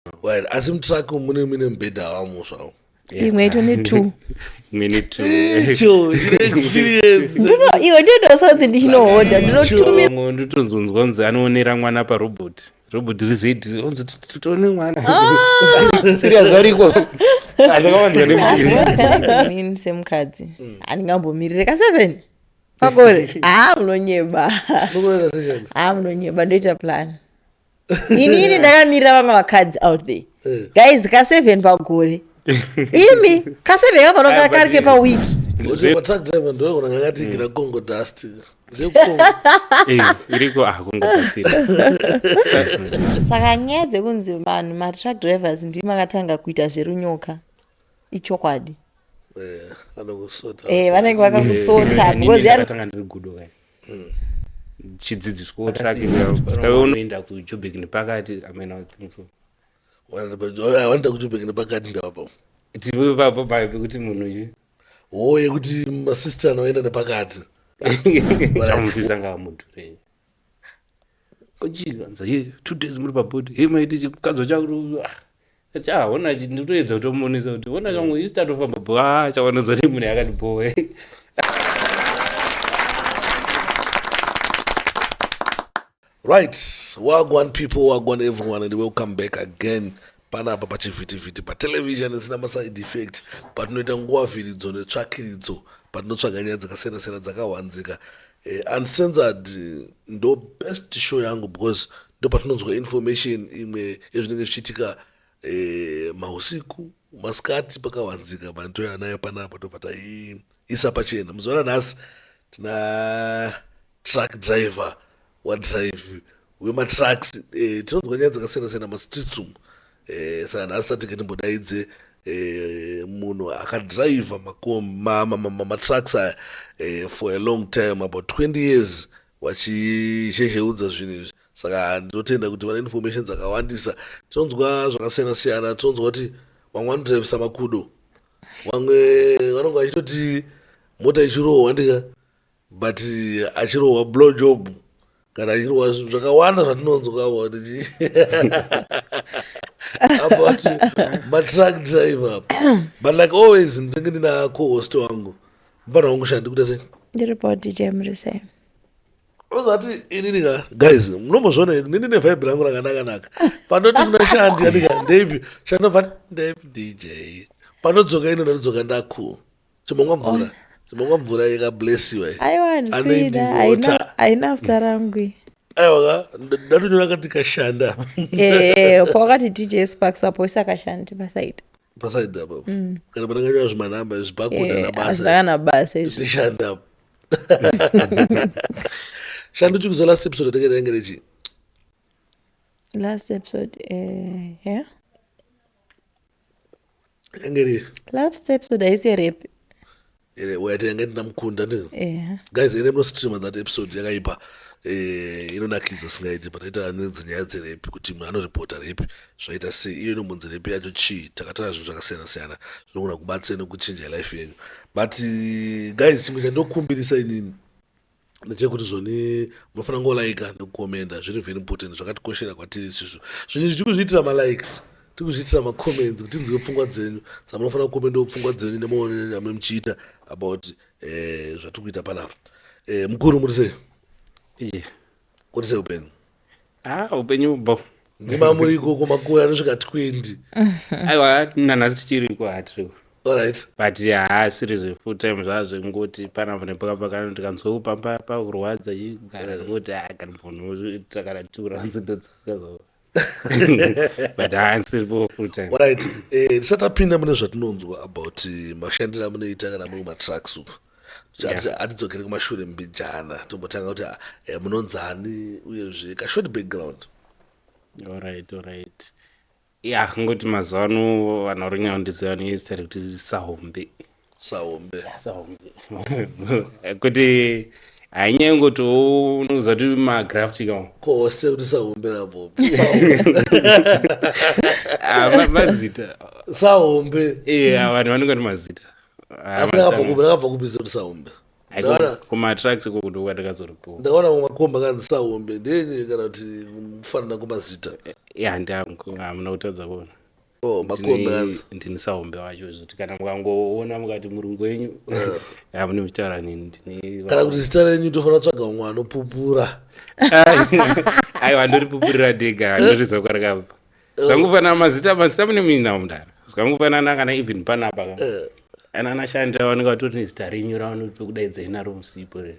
Right, asi mutruck umu mune mune mubhedha wamo zvawo. Imwe ito ne2. Imwe ne2. Icho chine experience. Ndino iwe ndinoita something ndichinohodha ndinotumira. Vamwe ndotonzonzwa kunzi anoonera mwana parobot. Robot riri ready. Onzi toone mwana. Serious variko. Andakawanzwa nemuviri. Inini semukadzi handingambomirire ka7 pakore. Haa munonyeba. Unokuona seshandi. Haa munonyeba ndoita plan. Inini ndakamirira vamwe vakadzi out there. Eh. Guys ka7 pagore. Imi ka7 kafanira Ah, but- kari kepawiki. Kuti matruck driver ndoyo kuna kakatigira Congo dust. Ndekukongo. Eh, iriko ah kungobatsira. Saka nyaya dzekunzi vanhu matruck drivers ndimi makatanga kuita zverunyoka ichokwadi. Eh, anokusota. Eh, vanenge vakakusota because yari ndakatanga ndiri gudo kai. Chidzidziswa truck unoenda kuJoburg nepakati I mean I think so. Wanoenda kuJoburg nepakati ndavapo. Tiri papo payo pekuti munhu uyu Ho yekuti masister anoenda nepakati. chamufisa ngaamudhure. Ochikanza ye 2 days muri pabhodhi he maiti chikadzo chakuti ah ah ona ndinotoedza kutomuonesa kuti ona changu isi tatofamba bho ah chawanozwa kuti munhu yakati bho Right, wagwan people, wagwan everyone, and welcome back again. Panapa pachivhitivhiti patelevision isina maside effect patinoita nguva vhiridzo netsvakiridzo patinotsvaga nyaya dzakasiyana-siyana dzakahwanzika. Uncensored ndo best show yangu because ndo patinonzwa information imwe yezvinenge zvichiitika mausiku masikati pakahwanzika pantoya nayo panapa tobva taiisa pachena. Muzuva ranhasi tina truck driver wadrive wematrucks tinonzwa nyaya dzakasiyana-siyana mastreets umu saka nhasi tatinge timbodaidze munhu akadhiraivha matrucks aya for a long time about 20 years vachizhezheudza zvinhu izvi. Saka ndinotenda kuti vane information dzakawandisa. Tinonzwa zvakasiyana-siyana, tinonzwa kuti vamwe vanodhiraivhisa makudo, vamwe vanonge vachitoti mota ichirohwa ndika but achirohwa blow job kana achirohwa zvinhu zvakawanda zvatinonzwa about about matruck driver. But like always ndinenge ndina co-host wangu mufana wangu Shandi, kuita sei? Ndiripo DJ muri sei? Unozati inini ka guys munombozviona here nini nevibe rangu rakanaka-naka panoti kuna Shandi andika ndeipi Shandi obva ndeipi DJ panodzoka ino ndatodzoka ndaku chimongwa mvura chimongwa mvura yakablessiwa iyi. Aiwa Anointing handisikuida water. haina zita rangu iyi. Aiwa ka ndatonyora kati kashanda. Eh, pawakati DJ Sparks apo isakashandi pasaidi. Pasaidi apo kana pandakanyora zvimanhamba zvibhakoda nabasa Hazvina kana basa izvi. tishanda Shandi chikuza last episode atakaita yange rechi Last episode yeah. yange ri Last episode haisi yerepi. Ere waita yange ndina mukunda ndi Eh. guys ere munostreama that episode yakaipa inonakidza singaiti pataita nedzinyaya dzerepi kuti munhu anoripota repi zvaita sei iyo inombonzi repi yacho chii takataura zvinhu zvakasiyana siyana zvinogona kubatsira nekuchinja life yenyu but guys chimwe chandokumbirisa inini ndechekuti zvoni munofanira kungolaika nekukomenda zviri very important zvakatikoshera kwatiri isusu zvinhu izvi tikuzviitira malikes tikuzviitira macomments kuti tinzwe pfungwa dzenyu saka munofanira kukomendawo pfungwa dzenyu nemaonero amune muchiita about zvatiri kuita panapa. Mukuru muri sei? Ije. Kuri sei upenyu? Ah, upenyu bo. Ndima muri ikoko makore anosvika 20. Aiwa, nanhasi tichiriko hatiriko. Alright. But haasiri zvefull time zvazvengoti panapa nepakapa kana tikanzwa kupamba pakurwadza chigara ngoti ah kana munhu kana 2 rounds ndodzoka zvavo. But haasiripo full time. Alright. Tisati tapinda mune zvatinonzwa about mashandiro amunoita kana muri kumatrucks uku. Hatidzokere kumashure mbijana tombotanga kuti munonzani uyezve kashort background. Alright, alright. Ya, ngoti mazuva ano vanhu vari kunyanya kundiziva nezita rekuti Sahombe. Sahombe. Ya, Sahombe. Kuti hainyaya ngoti unoziva kuti magraft kawo. Kose kuti Sahombe rapo. Ah, mazita. Sahombe. Eh, vanhu vanenge kuti mazita. Asi rakabva kupi rakabva kupi kuti Sahombe? Ndaona- Kumatrucks ikoko ndokwandakazoripiwa. Ndakaona mamwe makombi akanzi Sahombe, ndenyu kana kuti kufanana kwamazita? Ya, ndangu, hamuna kutadza kuona. Oh, makombi akanzi Ndini Sahombe wacho, zvoti kana mukangoona mukati murungu wenyu, hamune muchitaura neni, ndine Kana kuti zita renyu tofanira kutsvaga umwe anopupura? Aiwa, ndoripupurira ndega, ndoriziva kwarakabva. Zvangofanana mazita, mazita mune muinawo mudara, zvangofanana. Kana even panapa ka, ana anashanda vanenge vatori nezita renyu ravanotokudaidzai naro musipo re.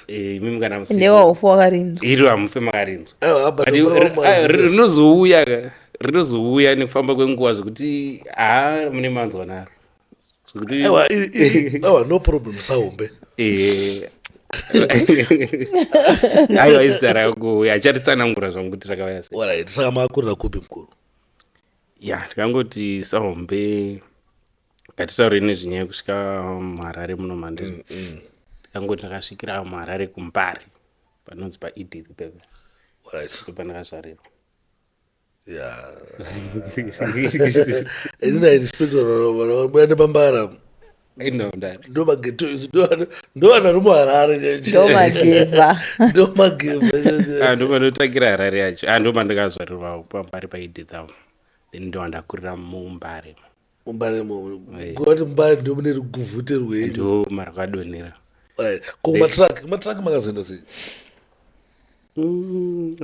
Imimi kana musipo Ndewaufu wakarinzwa. Iro hamufe makarinzwa. Aiwa, but But rinozouya ka, rinozouya nekufamba kwenguva, zvekuti haa, mune manzwa naro zvekuti Aiwa, aiwa, no problem, Sahombe. Aiwa, izita rangu achatitsanangura zvangu kuti rakauya sei. Alright, saka makurira kupi, mukuru? Ya, ndikangoti Sahombe, ngatitaurei nezvenyaya yekusvika muHarare muno mande. Ndikangoti ndakasvikira muHarare, kuMbare, panonzi paEdith pepe. Ndopandakazvarirwa. Ya, inini I respect vanhu vanobuda nepambara. Ino ndari. Ndo mageto, ndo vanhu vari muHarare. Ndomagevha. Ndo magevha. Ah, ndopanotangira Harare yacho. Ah, ndopandakazvarirwa paMbare, paEdith apo, then ndowandakurira muMbare. Mumbare, kuti Mbare ndo mune ruguvhute rwenyu. Ndo marakadonhera. Alright. Ko kumatruck, kumatruck makazoenda sei?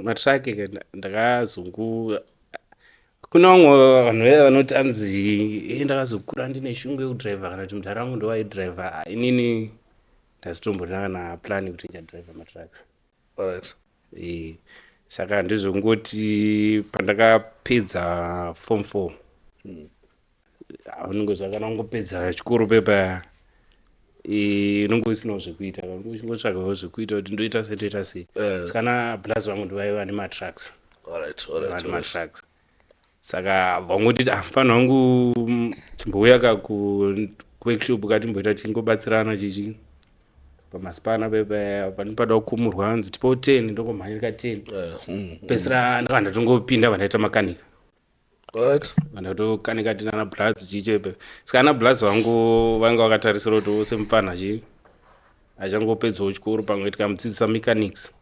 Matruck ndakazongu kune vamwe vanhu vaya vanoti anzi ndakazokura ndine shungu yekudhiraivha, kana kuti mudhara wangu ndowaidhiraivha. Ah, inini ndasitomborina kana plan kuti ndichadhiraivha matruck. Saka ndizvongoti pandakapedza form 4, unongoziva kana ungopedza chikoro pepa, unonge usinawo zvekuita, uchingotsvagawo zvekuita kuti ndoita sei, ndoita sei. Saka na blaz vangu ndovaiva nematrucks. Vane matrucks, saka vangoti, "Ah, mufana wangu, chimbouya ka kuworkshop katimboita, tingobatsirana chichi pamasipana pepa, pane pada kukumurwa, hanzi tipawo 10." Ndongomhanyirika 10. Pesira ndakava ndatongopinda, vandaita makanika. Vandatokanika tinana blaz chichepe. Saka ana blaz vangu vanga vakatarisira kuti ose mupfanha chi achangopedzawo chikoro, pamwe tikamudzidzisa mechanics,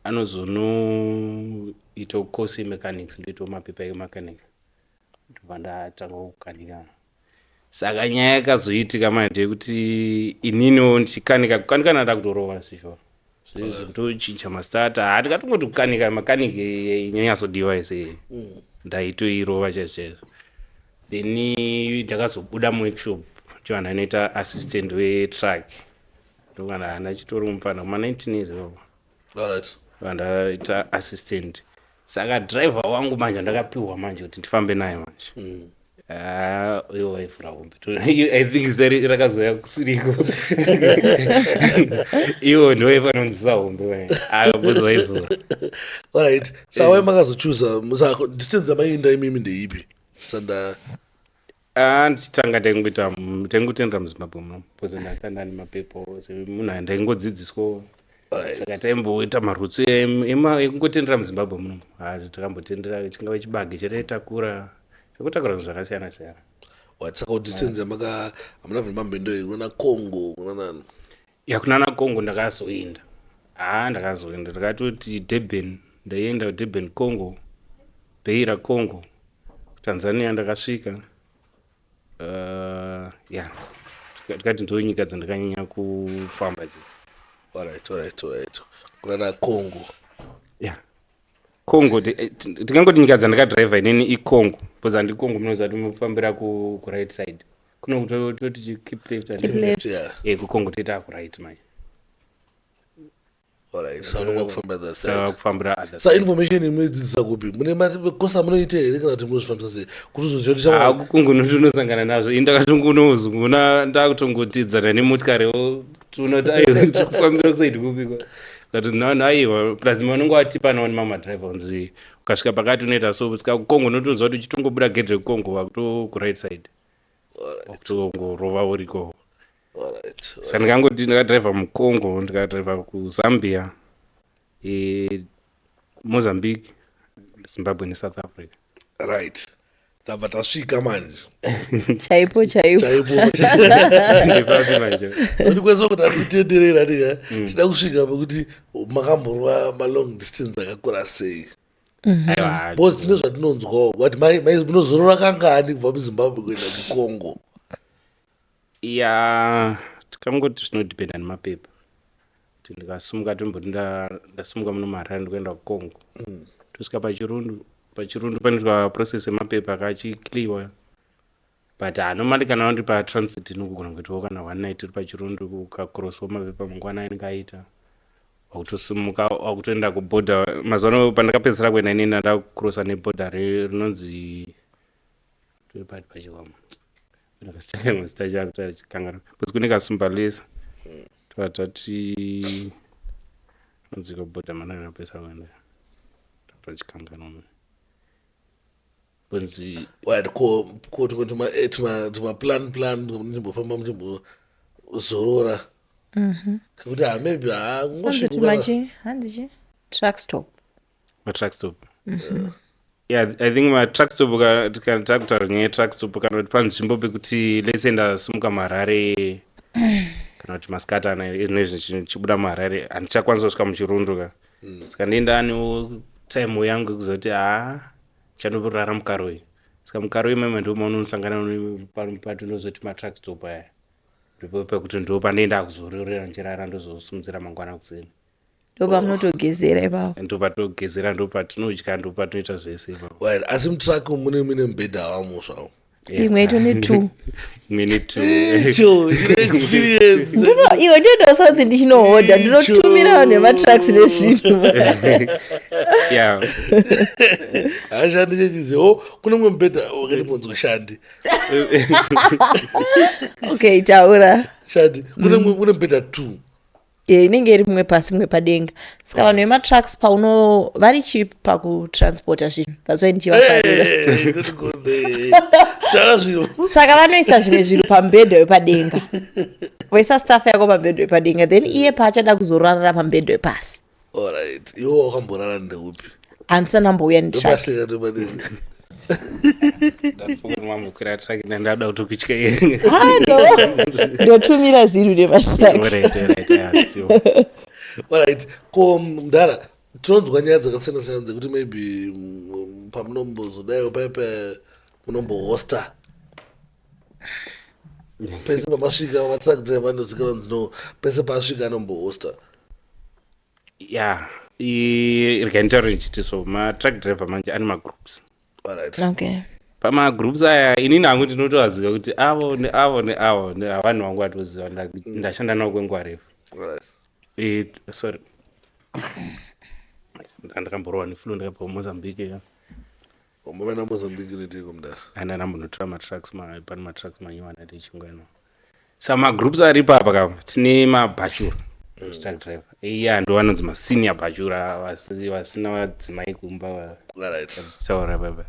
anozonoitawo course yemechanics, ndoitawo mapepa emechanic, ndobva ndatanga kukanika. Saka nyaya yakazoitika manje ndeyekuti ininiwo ndichikanika, kukanika ndada kutorova zvisho zvekutochinja mastarter. Hatikatongoti kukanika makaniki inyanyatsodiwa ese, ndaitoirova chaizvo chaizvo. Then ndakazobuda muworkshop, ndivanhu anoita assistant wetruck, ndokana hana chitori mupfana kuma 19 years ipapo. Vandaita assistant, saka driver wangu manje ndakapiwa manje kuti ndifambe naye manje. Ah, iwo waivhura hombe. I think zita rakazoya kusiriko, iwo ndowaifanira kunzisa hombe, akabozi waivhura. Alright, saka wai makazochuza, saka distance yamaienda imimi ndeipi sanda? Ah, ndichitanga ndaingoita, ndaingotendera muZimbabwe muno, because ndasanda nemapepo semunhu ndaingodzidziswawo. Saka taimboita marutsu ekungotendera muZimbabwe muno. Ha, takambotendera chingave chibage chataitakura, takutakura zvinhu zvakasiyana siyana. What, saka distance yamaka, hamuna vhiri mambendo here kuna Congo, kuna nani? Ya, kunana Congo ndakazoenda. Ha, ndakazoenda, ndakatoti Durban, ndaienda kuDurban Congo, Beira Congo, Tanzania ndakasvika. Ya, tikati ndo nyika dzandakanyanya kufamba idzi. Alright, kunana Congo. Ya, Congo, ndingangoti nyika dzandakadhiraivha inini iCongo, because handi Congo munoziva kuti munofambira kuright side, kuno kutoti keep left. Keep left. KuCongo toita kuright manje. Alright, saka unonga kufambira that Saka side. Kufambira other Sa side. Information munoidzidzisa kupi? Mune makosa munoita here, kana kuti munozvifambisa sei kuti uzoziva kuti Ah, shamwari? kuCongo unosangana nazvo. Ini ndakatongonozunguna ndakutongotidzana nemotikariwo, tinoti aiwa, tikufambira kuside kupiko, kati nano aiwa, plus vanonge vatipa nawo nemamadhiraivha kunzi ukasvika pakati unoita so. Saka kuCongo unotonzwa kuti uchitongobuda gedhe rekuCongo, wakuto kuright side, wakutongorova uriko. Saka ndikangoti ndakadhiraivha muCongo, ndikadhiraivha kuZambia, Mozambique, Zimbabwe neSouth Africa. Right. Tabva tasvika manje. Chaipo chaipo. Chaipo. Ndepapi manje? Kuti kwese kuti atichitenderera tika tida kusvika pekuti makamborwa malong distance akakura sei. Aiwa. Because tine zvatinonzwawo but munozorora kangani kubva muZimbabwe kuenda kuCongo? Ya, tikangoti zvinodhipenda nemapepa. Kuti ndikasumuka, tomboti ndasumuka muno muHarare, ndikuenda kuCongo, tosvika paChirundu. PaChirundu panoitwa process yemapepa akachikliwa, but normally kana uri patransit inogona kuitawo kana one night uri paChirundu, ukakroswa mapepa mangwana anenge aita, wakutosimuka wakutoenda kubhodha. Mazuva ano pandakapedzisira kuenda inini, ndakukrosa nebhodha rinonzi tori pati pachikwama, ndakasanga zita chako chikanganwa, because kune Kasumbalesa, tobva tati nonzika bhodha mana ndakapedzisira kuenda, tachikanganwa kunzi. Right, ko tumwe tumaplan plan muchimbofamba, muchimbozorora, ngekuti ha, maybe ha Hanzi kungosvika tumachi, hanzi chi truck stop. Matruck stop, yeah. I think matruck stop, kana takutaura nyaya yetruck stop, kana kuti panzvimbo pekuti lese ndasumuka muHarare kana kuti masikatana nezvi chibuda muHarare, handichakwanisa kusvika muChirundu ka, saka ndienda newo time yangu yekuzoti ha, chandorara muKaroi. Saka muKaroi meme ndo maunosangana patinozoti matruck stop aya, ndipo pekuti ndo pandienda kuzororera ndichirara, ndozosimudzira mangwana kuseni. Ndo pamunotogezera ipapo? Ndo patogezera, ndo patinodya, ndo patinoita zvese ipapo. Right, asi mutruck mune mubhedha wamo zvawo? Imwe ito ne2. Imwe ne2. Icho chine experience. Iwe ndinoenda South, ndichinohodha, ndinotumira vanhu vematrucks nezvinhu. Yeah. Hashandi chechizi o kune mumwe mubhedha wakandibonzwa, shandi. Okay, taura. Shandi, kune mumwe, kune mubhedha two. Ye, inenge iri mumwe pasi, mumwe padenga. Saka vanhu vematrucks pauno vari cheap pakutransporta zvinhu, that's why ndichivafarira. Hey, don't go there. Taura zviro. Saka vanoisa zvimwe zvinhu pamubhedha wepadenga, voisa stuff yako pamubhedha wepadenga, then iye paachada kuzorarira pamubhedha wepasi. Alright, iwo wakamborara ndeupi? Handisana mbouya netruck. Ndopasi ndopadenga? Ndafunga kuti mambokwira truck, ndandada kutokutya. Hano ndotumira zvinhu nematrucks. Alright, yeah, dziwo. Alright, ko mudhara, tinonzwa nyaya dzakasiyana siyana dzekuti maybe pamunombozodaiwo paipa munombohosta pese pamasvika, matruck driver anozikanwa kunzi no, pese paasvika anombohosta. Ya, regai nditaure ndichiti so matruck driver manje ane magroups. Alright. Okay. Pamagroups aya, inini hangu ndinotovaziva kuti avo neavo neavo nevanhu vangu vatoziva, ndashanda navo kwenguva refu. Alright. Sorry, ndakamborohwa neflu, ndakabva kuMozambique ya. Wambovena Mozambique netiko, mudhara? Ana ndambonotora matrucks, pane matrucks manyowani ati echingano. Saka magroups ari ipapa ka, tine mabhachura truck driver iya, ndo vanonzi masenior bhachura, vasina vadzimai kumba, vachitaura papa.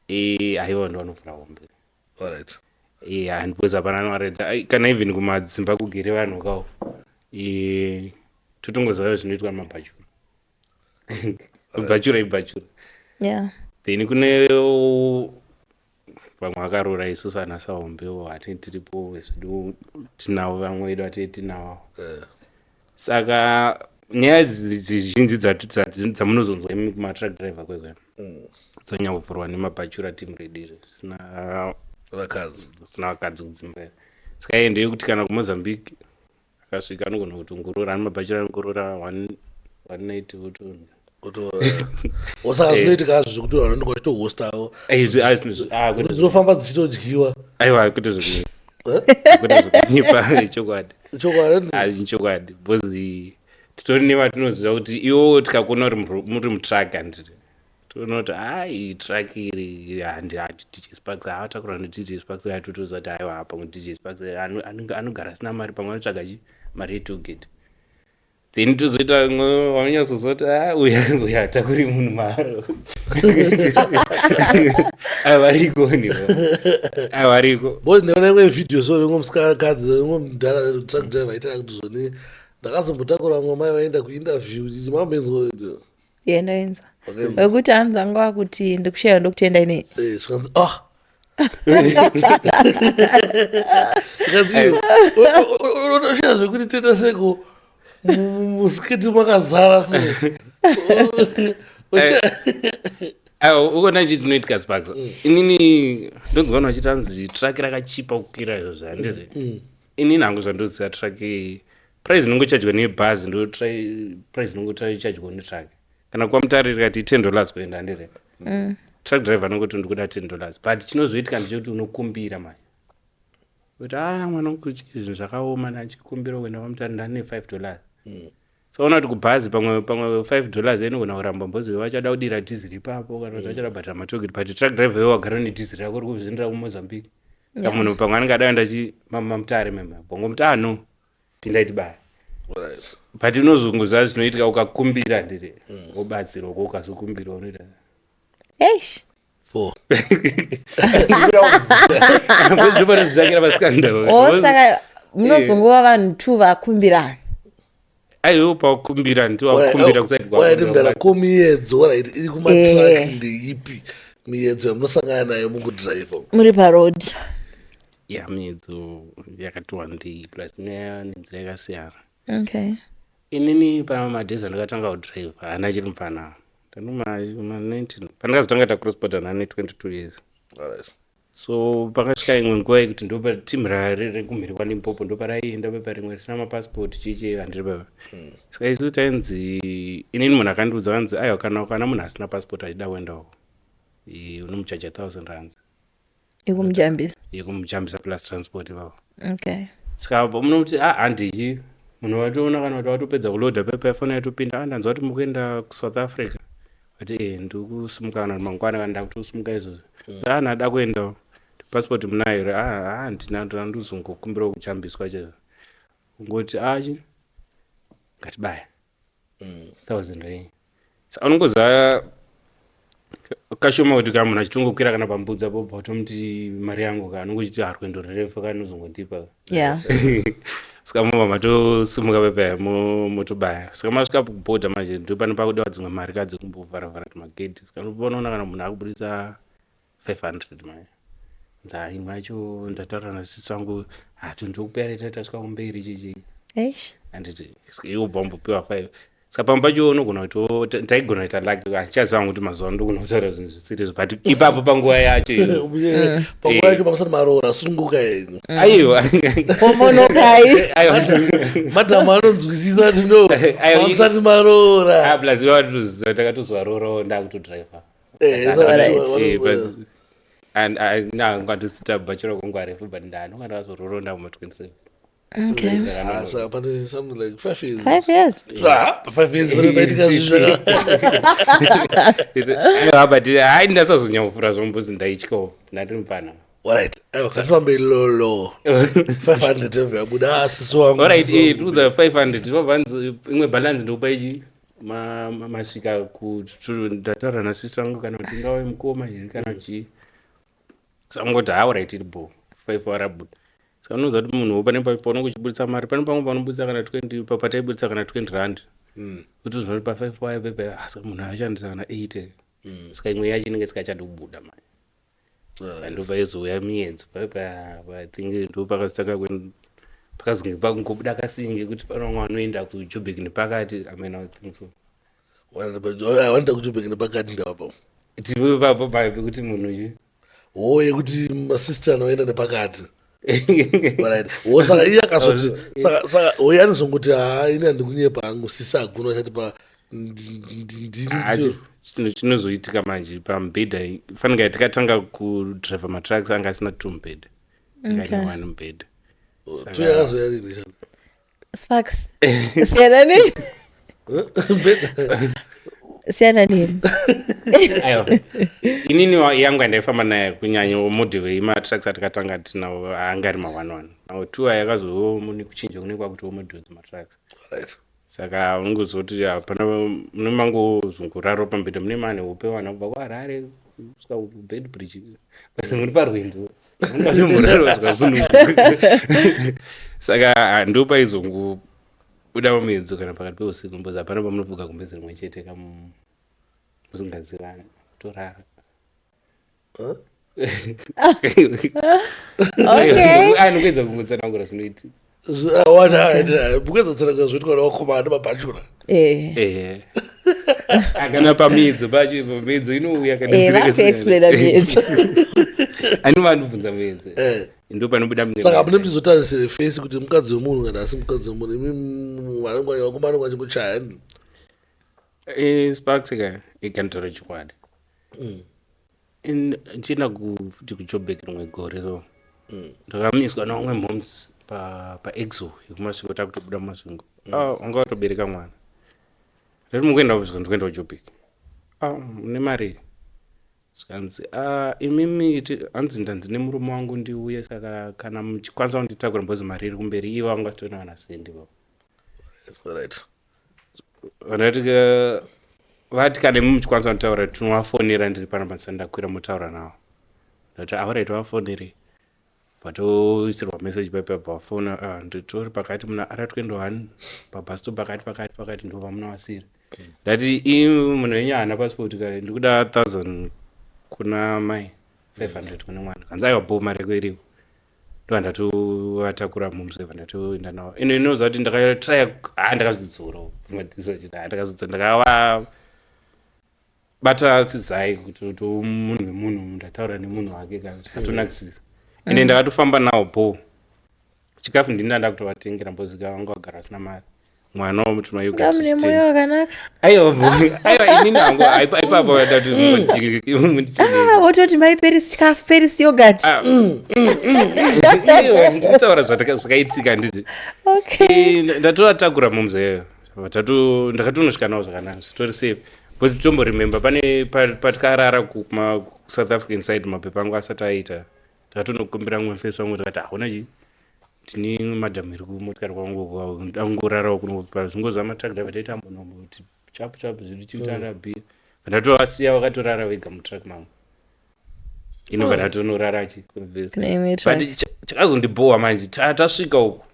Aiwa, ndo vanovhura hombe. Alright. Yeah, because hapana anovaredza. Ai, kana even kumadzimba kugere vanhu kawo, totongoziva zvinoitwa nemabhachura. Bhachura ibhachura. Then kune vamwe vakarora, isusu ana sahombewo hatini tiripo zvedu, tinavo vamwe vedu hatini tinavo. Saka nyaya zhinji dzamunozonzwa imi kumatruck driver kwekwe dzonyanya kuvhurwa nemabhachura team redu iri zvisina vakadzi. Zvisina vakadzi kudzimba. Saka iye ndeyekuti kana kuMozambique akasvika anogona kutongorora, ane mabhachura anongorora one night votoona. Osaka zvinoitika hazvo zvekuti vanhu vanenge vachitohostawo Kwete. Dzinofamba dzichitodyiwa. Aiwa, kwete zvekunyepa. Kwete zvekunyepa, chokwadi. Chokwadi? Hazvi chokwadi, because titori nevatinoziva kuti iwo tikakuona uri muri mutruck, handiti toona kuti hai, truck iri handi handi DJ Sparks haatakura neDJ Sparks, atotoziva kuti aiwa, pamwe DJ Sparks anogara asina mari, pamwe anotsvaga chi mari yetollgate. Then tozoita vanonyatsozwa kuti a, uya uya hatakuri munhu maro. Avariko nivo, avariko. Because ndaona imwe vhidhiyo so rimwe musikakadzi, rimwe mudhara truck driver aitira kuti zvoni ndakazombotakura vamwe mai vaenda kuinterview, mamboenzwa? Ye, ndainzwa. Wekuti hanzi anga wakuti ndikushaya ndokutenda inei. Eh, zvikanzi ah zvikanzi iyo unotoshaya zvekuti tenda seko musiketi makazara so. Aiwa, ukaona chii chinoitika, Sparks? Inini ndonzwa vanhu vachiti hanzi truck rakachipa kukwira izvozvo, handiti? Inini hangu zvandoziva, truck price inongochajwa nebhazi ndo price inongochajwa netruck. Kana kwaMutare rikati $10 kuenda, handiti? Truck driver anongoti ndikuda $10, but chinozoitika ndechekuti unokumbira manje kuti a mwana wangu, zvinhu zvakaoma, ndachikumbira kuenda kwaMutare, ndane $5. Saona kuti kubhazi pamwe $5 inogona kuramba mbozi vachada kudira dhiziri ipapo kana kuti vachada kubhadhara matollgate, but truck driver iwe wagara nedhiziri rako uri kuzviendera kuMozambique. Saka munhu pamwe anenge ada kuenda maMutare mema bongomuti ah no, pinda tibaya. But unozunguza zvinoitika ukakumbira, ndiri wobatsirwa ko ukazokumbira unoita Eish. Four. Ndopanodzakira vasikanda. O, saka munozongova vanhu two vakumbirana? Aiwo, pakumbira ndiwakumbira kuside. Alright, mudara, ko miyedzo, right, iri kumatruck ndeipi miyedzo yamunosangana nayo mukudhiraivha? Muri paroad. Ya, miyedzo yakati wandei, plus inoya nenzira yakasiyana. Inini pamadhezi andakatanga kudhiraivha hana chiri mufana, ndanoma 19 pandakazotanga ta cross border, nane 22 years. So pakasvika imwe nguva yekuti ndopa timu rekumhiri kwaLimpopo ndoparaienda pepa rimwe risina mapasipoti chichi, handiri pepa. Saka isu tainzi, inini munhu akandiudza kanzi aiwa, kana munhu asina pasipoti achida kuendawo, unomuchaja R1000. Yekumujambisa? Yekumujambisa plus transport ipapo. Saka munoti a handichi munhu watoona kana kuti watopedza kulodha pepa, yafona yatopinda, a ndanzwa kuti mukuenda kuSouth Africa, vati e ndikusimuka kana kuti mangwana kana ndakutosimuka izvozvo. Sa ana ada kuendawo, passport munayo here? A handina, ndozongokumbirawo kujambiswa chaizvo. Ungoti achi ngatibaya thousand rei. Saka unongoziva kashoma kuti kana munhu achitongokwira kana pambudza pobva utomuti mari yangu ka, anongochiti rwendo rurefu kanozongondipa. Saka mobva matosimuka pepa motobaya. Saka masvika kubhodha manje ndo pane pakudiwa dzimwe mari ka dzekumbovharavhara tumagedhi. Saka unoona kana munhu akubudisa 500 manje nza imwe yacho ndataura nasisi vangu hati ndokupera ita tasvika kumberi chichi. Eish. Handiti iwo bva wambopiwa 5. Saka pamwe pacho unogona kuti taigona kuita lucky, handichaziva kuti mazuva ano ndogona kutaura zvinhu zvisiri izvo, but ipapo panguva yacho iyo. Panguva yacho pamusati maroora, sununguka yenyu. Aiwa. Pomonokai. Aiwa. Madhamu anonzwisisa kuti no. Aiwa, pamusati maroora. Ah, plus iwe takatozvarorawo ndakutodriver. Ngandosita bachura kwangu refu, but ndanonga ndakazoroora ndakuma 27. Ah, saka pane something like 5 years. 5 years. Ah, 5 years pane paitika zvinhu. Aiwa, but hai ndasazonyanyofura zvombozi ndaityawo, ndandiri mufana. Alright, aiwa, ngatifambe lolo 500 evhe yabuda. Ah, sisi wangu. Alright. Sisi wangu. Tikuudza 500 vabvanzi imwe balance ndokupa ichi masvika ndataura nasisi vangu kana kuti ingave mukoma here kana chii. Saka ha, alright, iri bo 5 warabuda. Saka unoziva kuti munhu pane paunenge uchibudisa mari, pane pamwe paunobudisa kana 20, pataibudisa kana R20 kuti uzwa kuti pa5 waya pepa, ah, saka munhu ashandisa kana 8. Saka imwe yacho inenge isikachadi kubuda manje. Saka ndo paizouya miyedzo paipa. I think ndo pakazotanga pakazonge pakungobuda kasinge kuti pane vamwe vanoenda kuJobek nepakati. I mean, I think so. Vanoenda kuJobek nepakati ndavapo? Tiri ipapo pai pekuti munhu chi Ho, yekuti masista anoenda nepakati. Alright. Ho, saka iye akazoti saka hoye anozongoti haa, ini handikunyepa hangu, sisi hakuna vachati pa ndini. Ah, chinhu chinozoitika manje pamubhedha, fanika tikatanga kudhiraivha matrucks anga asina two mubhedha, ane one mubhedha. Two yakazoya rini? Sparks, siyana neni, siyana neni. Aiwa, inini yangu yandaifamba naye kunyanya model yematrucks atikatanga tinawo anga ari ma1 1 now two aya yakazoo nekuchinja kune kwakuti model dzematrucks. Saka ungozoti hapana mune mangozunguraro pamubhedha mune mane upe wana kubva kuHarare kusvika kuBeitbridge basi muri parwendo mungatomboraro zvikasununguka. Saka ndo paizongobuda mumiedzo kana pakati peusiku mbozi hapana pamunofuga gumbezi rimwe chete kamu. Musingazivani, torara. Okay. Anokuedza kungotsanangura zvinoitika. Mukuedza kutsanangura zvinoitwa nevakomana nemabhachura. Eh. Ehe. Kana pamiedzo pacho ipo, miedzo inouya kana Eh, nzira vakuexplaina miedzo. Anova anobvunza miedzo. Eh. Ndo panobuda mune Saka mune muchizotarisire face kuti mukadzi wemunhu kana asi mukadzi wemunhu, imi vakomana vanenge vachingochaya. Eh, Sparks ka ikanotaura chokwadi. Ndichienda futi kuJobek rimwe gore so, ndakamiswa nevamwe moms paExo yekuMasvingo, takutobuda muMasvingo. Ah, wanga watobereka mwana. Ndati mukuenda kusvika, ndikuenda kuJobek. Ah, mune mari? Zvikanzi, ah, imimi hanzi ndanzi nemurume wangu ndiuye, saka kana muchikwanisa kunditakura, because mari iri kumberi, ivo vanga vasitorina kana sendi baba. Right. Vandati vati kana imi muchikwanisa kunditaura, tinovafonera, ndiri panapa, ndisati ndakwira, motaura navo. Ndati alright, vafonere. Vatoisirwa message paipa, vafona, ah, nditori pakati muna R21 pabus stop pakati pakati pakati, ndo vamunavasiri. Ndati imi munhu wenyu haana passport ka, ndikuda 1000 kuna mai, 500 kune mwana. Kanzi aiwa, bo, mari yako iripo. Ndo ndatovatakura mumuseva, ndatoenda navo. Ino inoziva kuti ndakatraya, ha, ndakazvidzora, ndakazvidzora, ndakava bata sizai kuti to munhu wemunhu, ndataura nemunhu wake ka, zvakatonakisisa. Ende ndakatofamba nawo bo, chikafu ndini ndanda kutovatengera, mbozika vanga vagara vasina mari, mwana womutuma. Mune mwoyo wakanaka. Aiwa, aiwa, inini hangu ipapo ndati Ah, wototi mai Peris chikafu, Peris yogurt. Ndikutaura zvakaitika, nditi Okay. Eh, ndatovatakura mumzeyo, ndakatonosvika navo zvakanaka, zvitori safe, because titomboremember pane patikarara kuSouth African side, mapepa angu asati aita, ndakatonokumbira mumwe mufesi wangu, ndikati hauna chi, tine madhamu iri kumotikari kwangu, angorarawo kuno, zvingozama truck driver, taita ambonombo kuti chapu chapu zvedu chiutara bhiya. Ndatovasiya vakatorara vega mutruck mangu, inobva ndatonorara chi. Kune imwe truck. But chakazondibhowa manje, tasvika uku,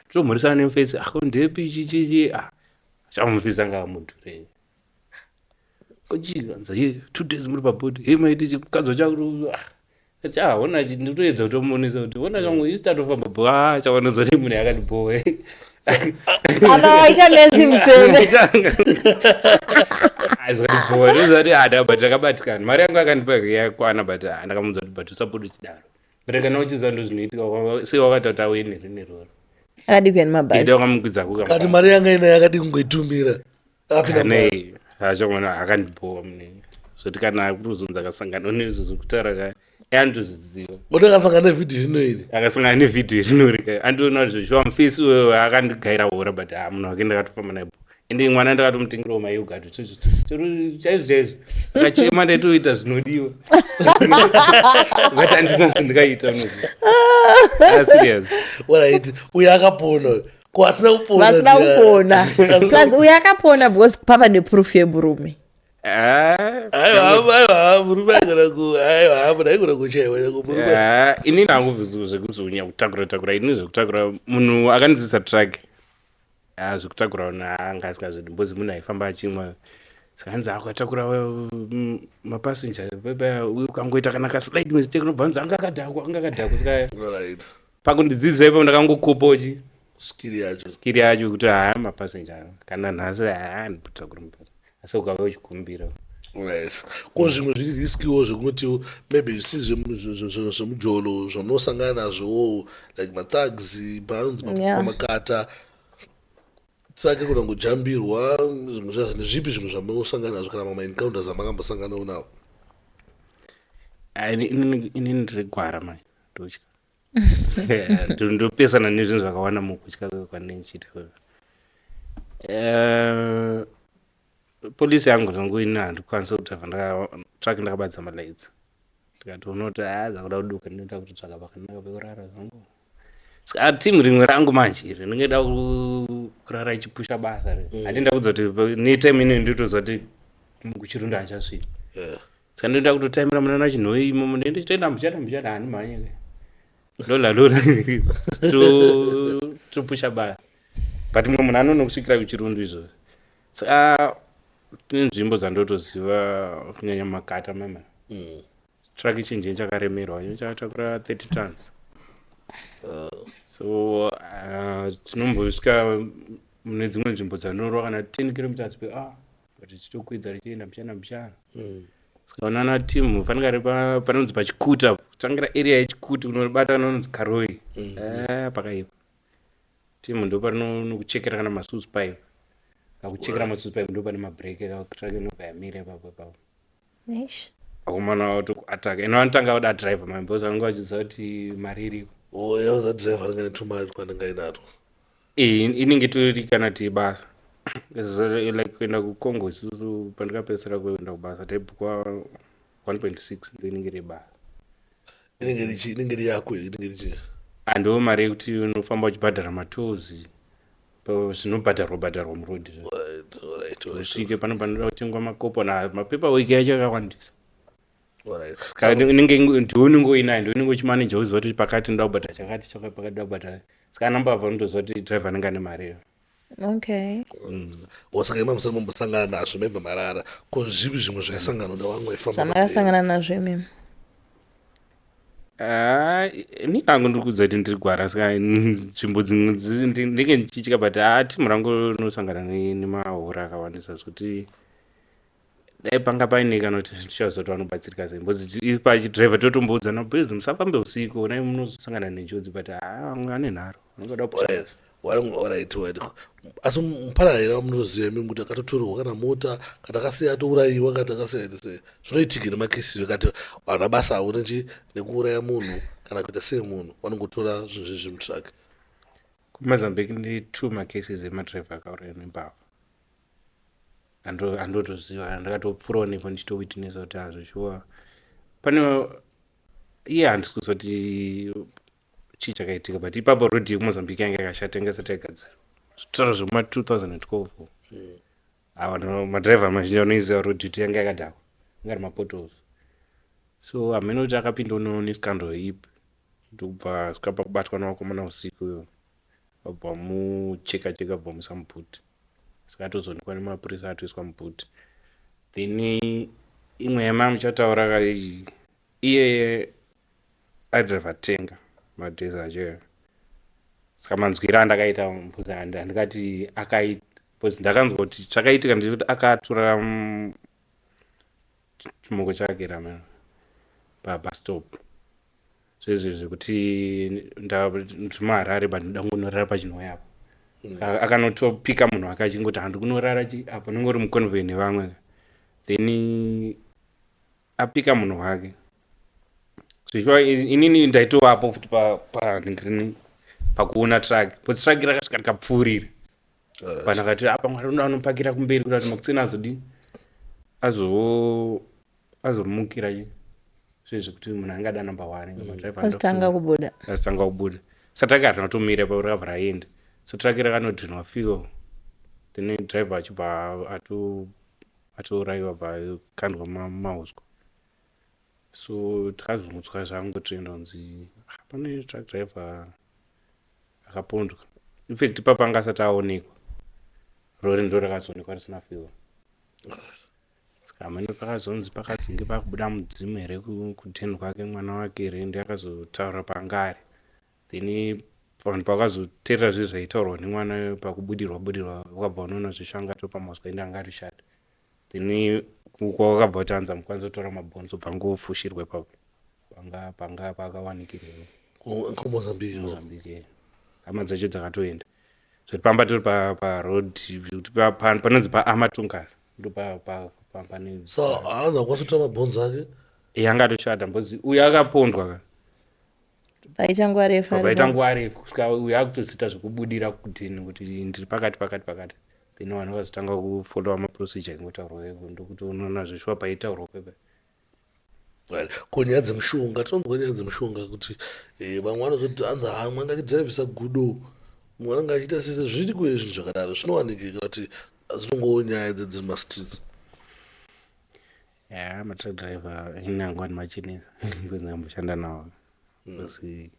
tomhorisana nemufesi, ako ndepi, chichichi, ah, chamufesi anga amudhure kochikanza ye 2 days muri pabhodhi he, maiti chikadzi wacho chaona, nditoedza kutomuonesa kuti ona changu isi tatofamba bo, a chaonesa kuti munhu yakandibhowa. Apa waita mesi mutsvene. Zvakandibhowa, ndozati ada, but ndakabatikana, mari yangu akandipa yakwana, but ah, ndakamuudza kuti but usapota uchidaro, but kana uchiziva ndo zvinoitika, sei wakati kuti auye neroro. Akadi kuya nemabhazi. Ida wakamukwidza. Kati mari yanga ina yakadi kungoitumira, akapinda mubhazi. Nei achomwana akandibhowa munenge zvoti kana kutozonzi akasangana nezvo zvekutaura ka, anotozviziva. Oti akasangana nevhidhiyo rino iri. Akasangana nevhidhiyo rinorika, andiona kuti zveshuwa mufesi wewe akandigaira hora, but ah, munhu wake ndakatofamba naye, ende mwana ndakatomutengerawo mayoghurt chaizvo chaizvo, akachema, ndaitoita zvinodiwa, but handina zvandikaita unoziva, serious. Alright, uyo akapona, ko asina kupona? Vasina kupona, plus uyo akapona because pava neproof yemurume. Ah, Aiwa, aiwa, murume aigona ku, aiwa, munhu aigona kuchaiwa murume. Ah, inini hangu zvekuzonya kutakura takura, inini zvekutakura, munhu akandidzidzisa truck, ah, zvekutakura una anga asingazvidi, because munhu aifamba achimwa, saka hanzi akatakura mapassenger, ukangoita kana kaslight mistake unobva hanzi anga akadhakwa, anga akadhakwa, saka Alright. Pakundidzidzisa ipapo ndakangokopawo chi Skill yacho. Skill yacho yekuti haa, mapassenger kana nhasi haa, ndikutakura mapassenger, asi ukava uchikumbira. Right, ko zvimwe zviri riskywo zvekungoti maybe zvisi zvemujolo zvamunosangana nazvowo, like mathugs paanonzi pamakata sake kuda kungojambirwa, zvimwe zvazvo, nezvipi zvimwe zvamunosangana nazvo kana mamwe encounters amakambosanganawo nawo? Ah, inini ndiri gwara mai, ndotya. Ndopesana nezvinhu zvakawanda mukutya kwandinenge ndichiita. Eh, polisi yangu zvangu ini handikwanisi kudhraivha truck ndakabatidza malights, ndikatoona kuti haa, dzakuda kuduka, ndinoda kutotsvaka pakanaka pekurara zvangu. Saka timu rimwe rangu manje rinenge da kurara ichipusha basa re, handi ndakudza kuti netime ino ndinotoziva kuti kuChirundu handichasviki. Saka ndinoda kutotaimira munana Chinhoi imomo, ndenge ndichitoenda mbichana mbichana, handimhanye, lola lola, topusha basa, but mumwe munhu anonokusvikira kuChirundu izvozvo. Saka Tine nzvimbo dzandotoziva kunyanya makata mama. Truck chinji chakaremerwa, chinenge chakatakura 30 tons. So tinombosvika mune dzimwe nzvimbo dzanorwa kana 10 kilometers per hour, but tichitokwidza richienda mbichana mbichana. Saka unoona timu fanike panonzi paChikuta, kutangira area yeChikuti kunobata panonzi Karoi. Pakaipa. Timu ndo parinokuchekera kana masuits pipe, akuchekera masuits pipe, ndo pane mabrake, truck inobva yamira ipapo ipapo. Eish. Akomana vatokuataka ino vanotanga voda driver mani, because vanenge vachiziva kuti mari iriko. O, yauza driver anenge ane tumari twanenge ainatwo. Inenge tori kana kuti basa, like kuenda kuCongo isusu, pandikapedzisira kuenda kubasa taibhukwa 1.6, ndo inenge iri basa. Inenge richi inenge ri yako here, inenge richi? Ando mari yekuti unofamba uchibhadhara matolls, zvinobhadharwa bhadharwa murodhi. Alright. Usvike pano panoda kutengwa makopo na mapaperwork yacho yakawandisa. Saka inenge ndiwe unenge uinayo, ndiwe unenge uchimaneja, uziva kuti pakati ndoda kubhadhara chakati chakati, pakati ndoda kubhadhara. Saka anambavha unotoziva kuti driver anenge ane mari iyo. Okay. O, saka ima musati mambosangana nazvo, maibva marara ko, zvipi zvimwe zvaisangana da vamwe vaifamba? Zvamakasangana nazvo imimi? Ah, ini hangu ndiri kuudza kuti ndiri gwara, saka nzvimbo dzimwe ndinenge ndichitya, but haa, timu rangu rinosangana nemahora akawandisa zvekuti dai panga paine kana kuti tichaziva kuti vanobatsirika sei, because pachidhiraivha totomboudzana, "Boys, musafambe usiku, onai munozosangana nenjodzi," but haa, vamwe vane nharo, vanongoda kupusha. Alright, asi mupana here vamunotoziva imimi kuti akatotorerwa kana mota, kana akasiya atourayiwa, kana akasiya ite sei? Zvinoitika nemacases ekati vanhu abasa avo nechi nekuuraya munhu kana kuita sei munhu, vanongotora zvinhu zvezvi mutruck? KuMozambique ndi two macases emadhiraivha akauraya nembavha andotoziva, ndakatopfuurawo nepo ndichitowitnessa kuti hazvo shuwa pane iye. Handisi kuziva kuti chii chakaitika, but ipapo road yekuMozambique yange yakashata, inge isati yagadzirwa, zvitaura zvekuma 2012. Ava madhiraivha mazhinji vanoiziva road kuti yange yakadhakwa, inge ari mapotholes, so hamene kuti akapinda nescandal ipi, ndokubva svika pakubatwa navakomana usiku iyo, vabva mucheka cheka, bva muisa muboot, saka atozoonekwa nemapurisa atoiswa muboot. Then imwe yamamuchataura ka, iye aidhiraivha tanker madays acho, saka manzwiro andakaita mbuzi handingati akai, because ndakanzwa kuti chakaitika ndechekuti akatora chimoko chake rama pabus stop, zvezvi zvekuti ndimuHarare, but ndoda kungonorara pachinhoyi apo. Akanotopika munhu wake achingoti, "Handi kunorara chi apo," unenge uri muconvoy nevamwe, then apika munhu wake zvichiva inini ndaitovapo futi panhingirini pakuona truck, because truck rakasvika rikapfuurira. Vanhu vakati, "Apa mwari unoda anopakira kumberi kuti makuseni azodii, azomukira zvezvi kuti munhu angada number one." Madriver Azotanga kubuda. Azotanga kubuda, saka truck harina kutomira ipapo, rakabva raenda. So truck rakanodrinwa fuel, then driver achibva atourayiwa, bva akandwa mumauswa. So takazongotswa zvangotoenda kunzi, "Ah, pane truck driver akapondwa." Infact ipapo anga asati aonekwa, rori ndo rakazoonekwa risina fuel. Saka hamene pakazonzi pakazonge pakubuda mudzimu here kudheni kwake, mwana wake here ndi akazotaura paanga ari. Then vanhu pavakazoteerera zve zvaitaurwa nemwana pakubudirwa budirwa, vakabva vanoona zvesvo anga atopa mazwa, ende anga atoshata. Then kwakabva kuti anzi amukwanisa kutora mabhonzo, bva ngofushirwa ipapo panga panga pakawanikirwa. KuMozambique? Mozambique. Hama dzacho dzakatoenda zvoti pamba tori paroad kuti panonzi paAmatungas, ndo pane. So haanzi akwanisa kutora mabhonzo ake? Iye anga atoshata, because uyu akapondwa ka. Paita nguva refu paita aripo. Nguva refu, kusvika uyu akutozoita zvekubudira kudheni kuti ndiri pakati pakati pakati. Then vanhu vakazotanga kufollowa maprocedure ingotaurwa iko, ndokuti unoona zveshuwa paitaurwa kwepa. Right. Ko nyaya dzemushonga, tinonzwa nyaya dzemushonga kuti vamwe vanozoti anzi ha, mumwe anga achidhiraivhisa gudo, mumwe anenge achiita sese. Zviri kuye zvinhu zvakadaro zvinowanikika kuti dzinongowo nyaya dzedziri mastreets? Ya, matruck driver ini hangu andimachinisa, because ndamboshanda nawo, asi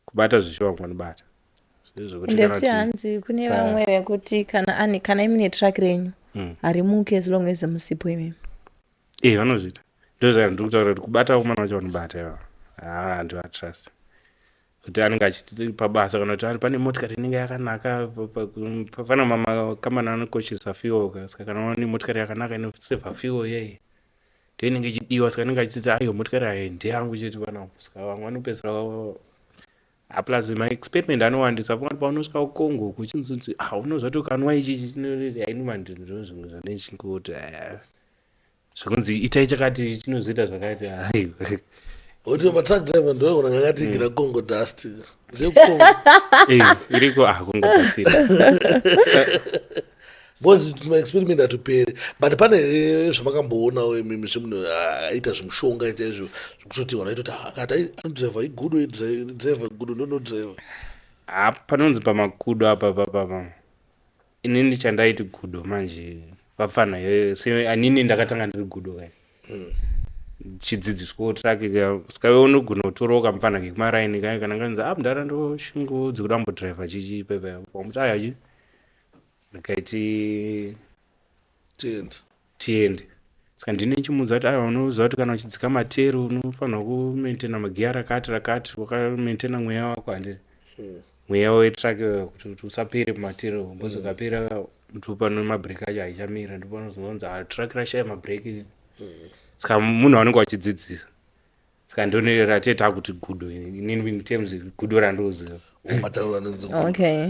kubata zvishuwa vanobata. Zvezvekuti Ende kana futi kuti hanzi kune vamwe vekuti kana ani kana imine truck renyu. Harimuki as long as musipo imimi. E, vanozviita. Ndozva ndiri kutaura kuti kubata vakomana vacho vanobata ivava, haa, handivatrust kuti anenge achiti pabasa kana kuti pane motikari inenge yakanaka. Pana mamakambani anokoshesa fuel ka. Saka kana une motikari yakanaka inosevha fuel, yei ndo inenge ichidiwa. Saka anenge achiti, "Aiwa, motikari ayi ndeyangu chete panapo." Saka vamwe vanopedzisira, plus maexperiment anowandisa. Pamwe paunosvika kuCongo kuchinzonzi, "Ah, unoziva kuti ukanwa ichi ainuma." Ndizvo zvimwe zvandechingoti zvekunzi itai chakati chinozoita zvakati, aiwa. Kuti matruck driver ndoona ngakatiigira Congo dust ndekuCongo. Eh, iriko, ah, Congo dust. Because maexperiment hatuperi, but pane zvamakamboonawo imimi semunhu aita zvemushonga chaizvo, zvekutoti vanhu vaitoti akati anodhiraivha igudo, driver gudo ndonodhiraivha? Ha, panonzi pamakudo apa papapa, inini chandaiti gudo manje vapfana se anini ndakatanga ndiri gudo kai, chidzidziswawo truck. Saka iwe unogona kutorawo kamupfana kekumaraini kai kana kanzi, "A, mudhara, ndoshingo dzikuda kumbodhiraivha chichi pepa." Wamuti, "Aya chi ndikaiti tiende." Tiende. Saka ndine chimuudza kuti, "Aiwa, unoziva kuti kana uchidzika matero unofanirwa kumaintaina magiya rakati rakati, wakamaintaina mweya wako, handi mweya wetruck kuti usapere mumatero, because ukapera ndopano mabhireki acho haichamira, ndopanozonzi truck rashaya mabhireki." Saka munhu vanenge vachidzidzisa. Saka ndone ratee takuti gudo inini in terms gudo randoziva. Matauro anonzi gudo. Okay.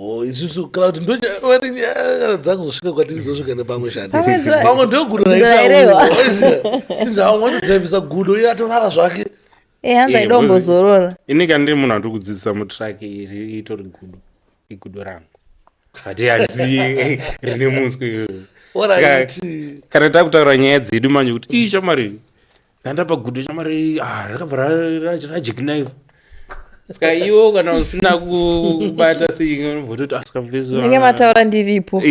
O, isusu kana kuti ndonyaya dzakuzosvika kwatiri dzosvika nepamwe shandi. Pamwe Pamwe ndogudo. Gudo rairehwa. Tinzi amwe anodhiraivhisa gudo, iye atorara zvake. E, hanzi Eh, aidombozorora. Ini kana ndiri munhu andiri kudzidzisa mutruck iri, itori gudo, igudo rangu, but handisi rine muswe. Alright. Kana takutaura nyaya dzedu manje kuti, "Ii, chamari, ndandapa gudo, chamari, ah, rakabva rajeknaifa." Saka iwo kana usina kubata seimbototi asika. Munenge mataura ndiripo.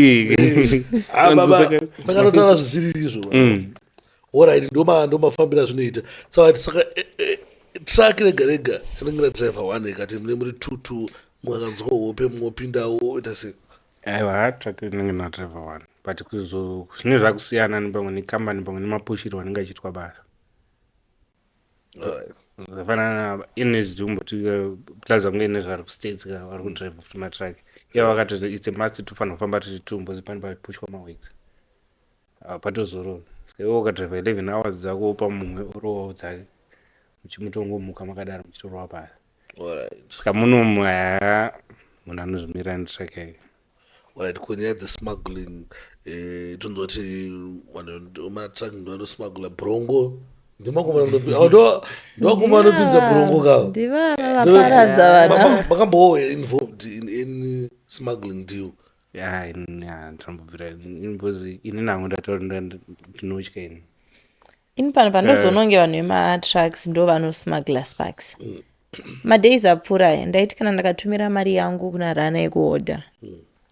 Ah, baba, takanotaura zvisiri izvo. Alright, ndomafambira zvinoita. Saka truck rega rega rinenge radhiraivha one, ikati mune muri two two, mumwe akanzwa hope mumwe opindawo, oita sei? Aiwa, truck inenge nadriver one, but kuzo zvine zvakusiyana nepamwe nekambani, pamwe nemapushiro anenge achiitwa basa. Alright. Zvafanana ine zvikumboti plus vamwe ine zvari kuStates ka, vari kudrive futi matruck ivo, vakatoti it's a must, tofanira kufamba tiri two because pane papushwa maweeks patozorora. Saka iwe ukadrive 11 hours dzako, wopa mumwe orowawo dzake, muchimutongomuka makadaro muchitorova pasi. Saka munomu, haa, munhu anozvimirira netruck yake. Alright, kunyaya dzesmuggling, tonzoti vanhu matruck ndo vanosmuggla brongo. Ndimakomana anopinza brongo ka? Ndivava vaparadza vana. Makambowo involved in any smuggling deal? Ya, ndinombobvira because ini nangu ndataura, ndinotya ini. Ini pano pandozononge vanhu vematrucks ndo vanosmuggla sparks. Madays apfuura aya, ndaiti kana ndakatumira mari yangu kuna rana yekuhodha,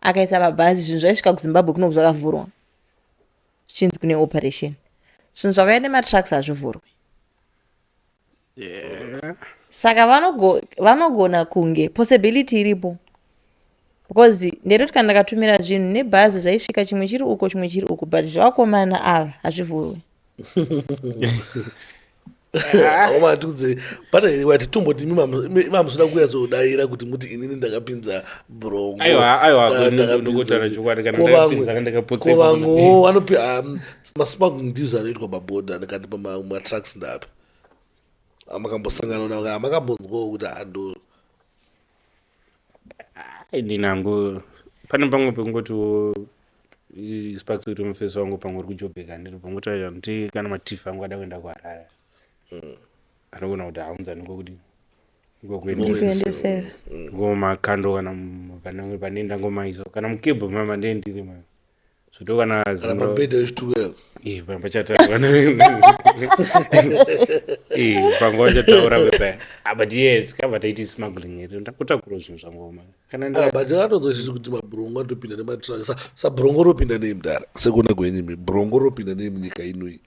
akaisa pabhazi, zvinhu zvaisvika kuZimbabwe kuno zvakavhurwa, zvichinzi kune operation. Zvinhu zvakauya nematrucks hazvivhurwi. Saka vanogona kunge possibility iripo, because ndaitoti kana ndakatumira zvinhu nebhazi zvaisvika chimwe chiri uko, chimwe chiri uko, but zvevakomana ava hazvivhurwi. Aomatudze pane wati tomboti imamusina kunyatsodaira kuti muti, "Inini ndakapinza brongo." Aiwa, aiwa, Kana ndakapinza ndokutaura chokwadi, kana Ko ndakapinza, kana ndakapotsepa. Ko vamwewo vanopi masmuggling deals anoitwa pabhodha nekati pamatrucks ndapi amakambosangana nawo, kana amakambonzwawo kuti ando? Ini nangu pane pamwe pekungoti sparks kuti mufesi wangu pamwe uri kuJobek, handiri pangoti ndi kana matifi angu ada kuenda kuHarare, anogona kuti haunza ningokudi. Ndikuendesera. Ngomakando kana pane ndangomaisa kana mukebhu mama ndee ndiri ma zvoto kana Kana pamubhedha wechituku. Eh, pachataurwa, panguva chataura pepa. Ah, but yes, tikabva taiti smuggling here, ndakutakura zvinhu zvangu ma kana Ah, but akatozosvisi kuti mabhurongo anotopinda nematruck. Sabhurongo ropinda nei, mudara, sekuona kwenyimi, bhurongo ropinda nei munyika inoi?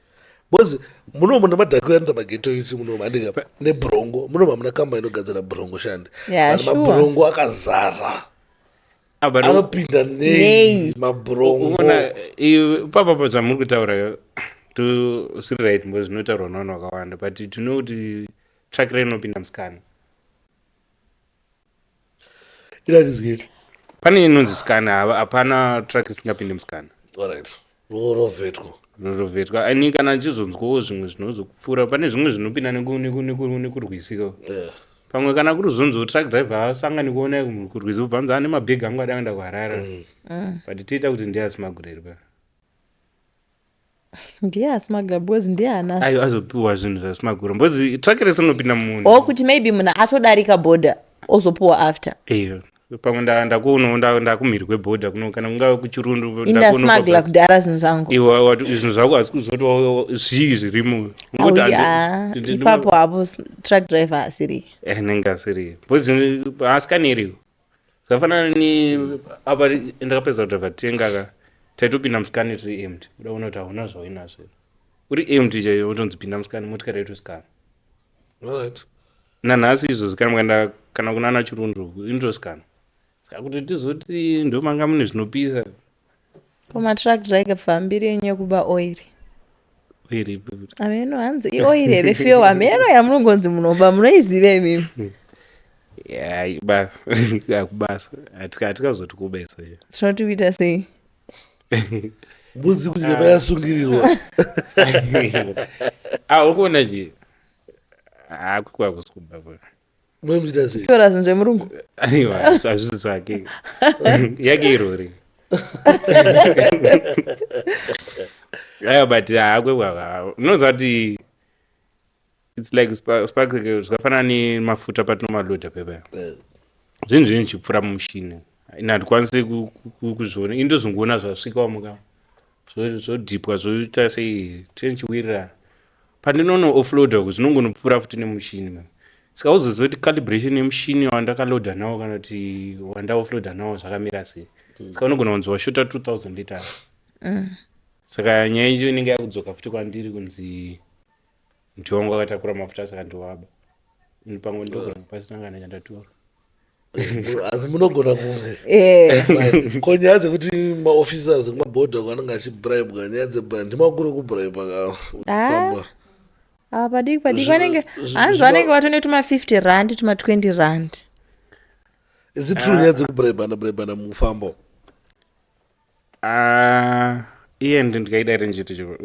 Because munomu nemadhaki anoita mageto isi munomu, handika nebhurongo munomu hamuna kamba inogadzira bhurongo shandi. Yeah, But sure. mabhurongo akazara. Ah, but Anopinda nei Nei. mabrongo? Uona papa zvamuri kutaura zviri right mbo zvinotaurwa navanhu vakawanda, but tino kuti truck rinopinda musikana. Inatizgeti. Pane inonzi sikana, hapana truck isingapindi musikana. Alright, rorovhetwa. Rorovhetwa ani kana ndichizonzwawo zvimwe zvinozopfuura, pane zvimwe zvinopinda nekurwisika. Pamwe kana kuri zvonzi truck driver asangani kuona kurwisa kubvanza ane mabhegi angu ada kuenda kuHarare, but toita kuti ndiye asimagureri pa. Ndiye asmagla because ndiye ana. Ayo azopiwa zvinhu zvasimagura because truck rese rinopinda munhu. O kuti maybe munhu atodarika border ozopuwa after. Iyo pamwe ndakuonawo ndakumhiri kwebhodha kuno kana kungave kuChirundu. Indasmagla kudhara zvinhu zvangu. Iwe zvinhu zvako hasi kuzoti zvii zvirimo. Ungoti Auya, ipapo hapo truck driver asiri. Nenge asiri because asikani iriko zvakafanana ne apa ndakapedza kudhraivha tenga ka, taitopinda musikani tiri empty. Uda kuona kuti hauna zvauinazvo, uri empty chaiyo, utonzi pinda musikani, motikari yaitosikana. Alright. Nanhasi izvozvi kana mukaenda kana kunana Chirundu inotosikana, saka kuti tizoti ndo manga mune zvinopisa. Ko matruck driver fambiri yenyu yekuba oiri? Oiri? Hameno, hanzi ioiri here, fuel, hameno yamunongonzi munoba, munoiziva imimi. Ya, basa akubasa hatikazoti kubesa. Tinoti kuita sei? Mbudzi kuti pepa yasungirirwa. Ah, uri kuona chi hakwikwa kusi kuba. Munomuchita sei? Tora zvinhu zvemurungu. Aiwa, hazvisi zvake, yake irori. Aiwa, but hakwekwa unoziva kuti it's like spark zvakafanana nemafuta patinomalodha pepa. Zvinhu zvinhu zvichipfuura mumushini, ine handikwanisi kuzviona, ini ndozongoona zvasvika wamuka zvodhipwa zvoita sei tinchiwirirana pandinono offloada uku zvinongonopfuura futi nemushini man. Saka uzoziva kuti calibration yemushini wandakalodha nawo kana kuti wandaoffloada nawo zvakamira sei. Saka unogona kunzi washota 2000 liters, saka nyaya icho inenge yakudzoka futi kwandiri kunzi ndiwangu akatakura mafuta, saka ndiwaba. Ini pamwe ndogona pasina kana chandatora. Asi munogona kunge Right. Ko nyaya dzekuti maofficers kumabhodha anenge achibribwa, nyaya dzebribe, ndimakuru ekubribe? Ah. Ava padiki padiki vanenge hanzi vanenge vatone tuma 50 rand, tuma 20 rand. Is it true nyaya dzekubribana bribana mufambo? Ah, iye ndikaida renjeti chiko.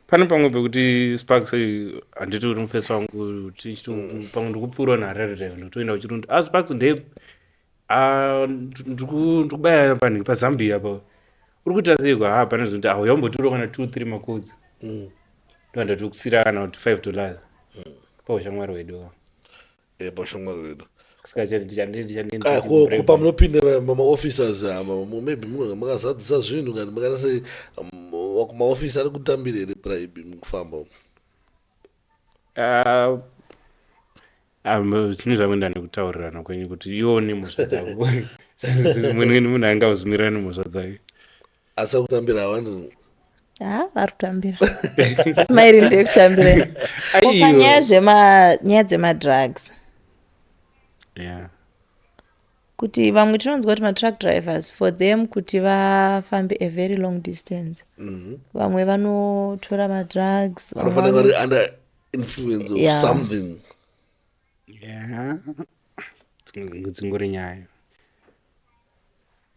Pane pamwe pekuti sparks, handiti uri mufesi wangu, pamwe ndikupfuura naHarare drive, ndotoenda kuChirundu. Ah, Sparks, nde ah, ndikubaya panhu paZambia pa, uri kuita seiko? Ha, pane zvekuti ah, uyambotora kana 2 3 macodes, ndo ndatokusira kana kuti $5 paushamwari hwedu. Pashamwari wedu. Saka Ah, ko pamunopinda mamaofficers ava, maybe munenge makazadzisa zvinhu kana makaita sei, maofisi ari kutambira here bribe mukufamba umu? Ah, ah, zvinhu zvakuenda nekutaurirana kwenyu kuti iwo nemhosva dzako, munhu anga uzimirira nemhosva dzake. Asi akutambira hawandi? Ha, vari kutambira, smairi ndeyekutambira. Ko Aiwa. panyaya nyaya dzemadrugs, kuti vamwe tinonzwa kuti matruck drivers, for them kuti vafambe a very long distance, vamwe vanotora madrugs, vamwe Vanofanira vari under influence of something. Yeah. Dzingori nyaya,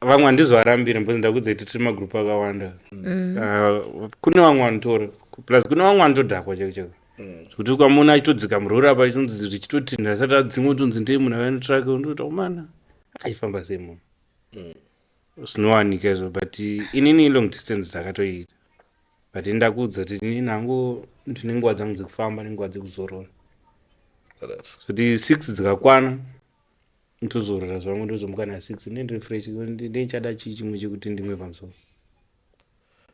vamwe handizovarambiri because ndakudza kuti tiri magrupu akawanda. Saka kune vamwe vanotora, plus kune vamwe vanotodhakwa chaiko chaiko, zvekuti ukamuona achitodzika murori apa achtonzi richitotinha asati adzimwa, utonzi ndee munhu akaenda truck, undoita umana akaifamba sei munhu. Zvinowanika izvo, but inini long distance ndakatoiita, but ndakuudza kuti inini hangu ndine nguva dzangu dzekufamba nenguva dzekuzorora, kuti 6 dzikakwana ndozorora zvangu, ndozomuka na6 ndendiri fresh, ndeichada chii chimwe chekuti ndimwe pamusoro.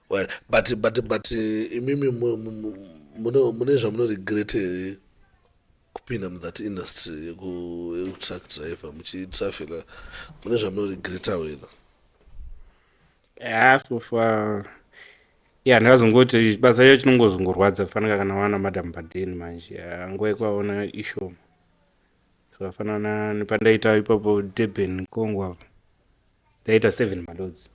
Well, but imimi mune zvamunoregret here kupinda muthat industry yekutruck driver muchitrafela? Mune zvamunoregreta wena? Yeah, so far ya, ndakazongoti basa iyo chinongozongorwadza fanika kana wana madam padeni manje. Ya, nguva yekuvaona ishoma. Zvakafanana nepandaita ipapo Durban, Congo apo, ndaita 7 maloads.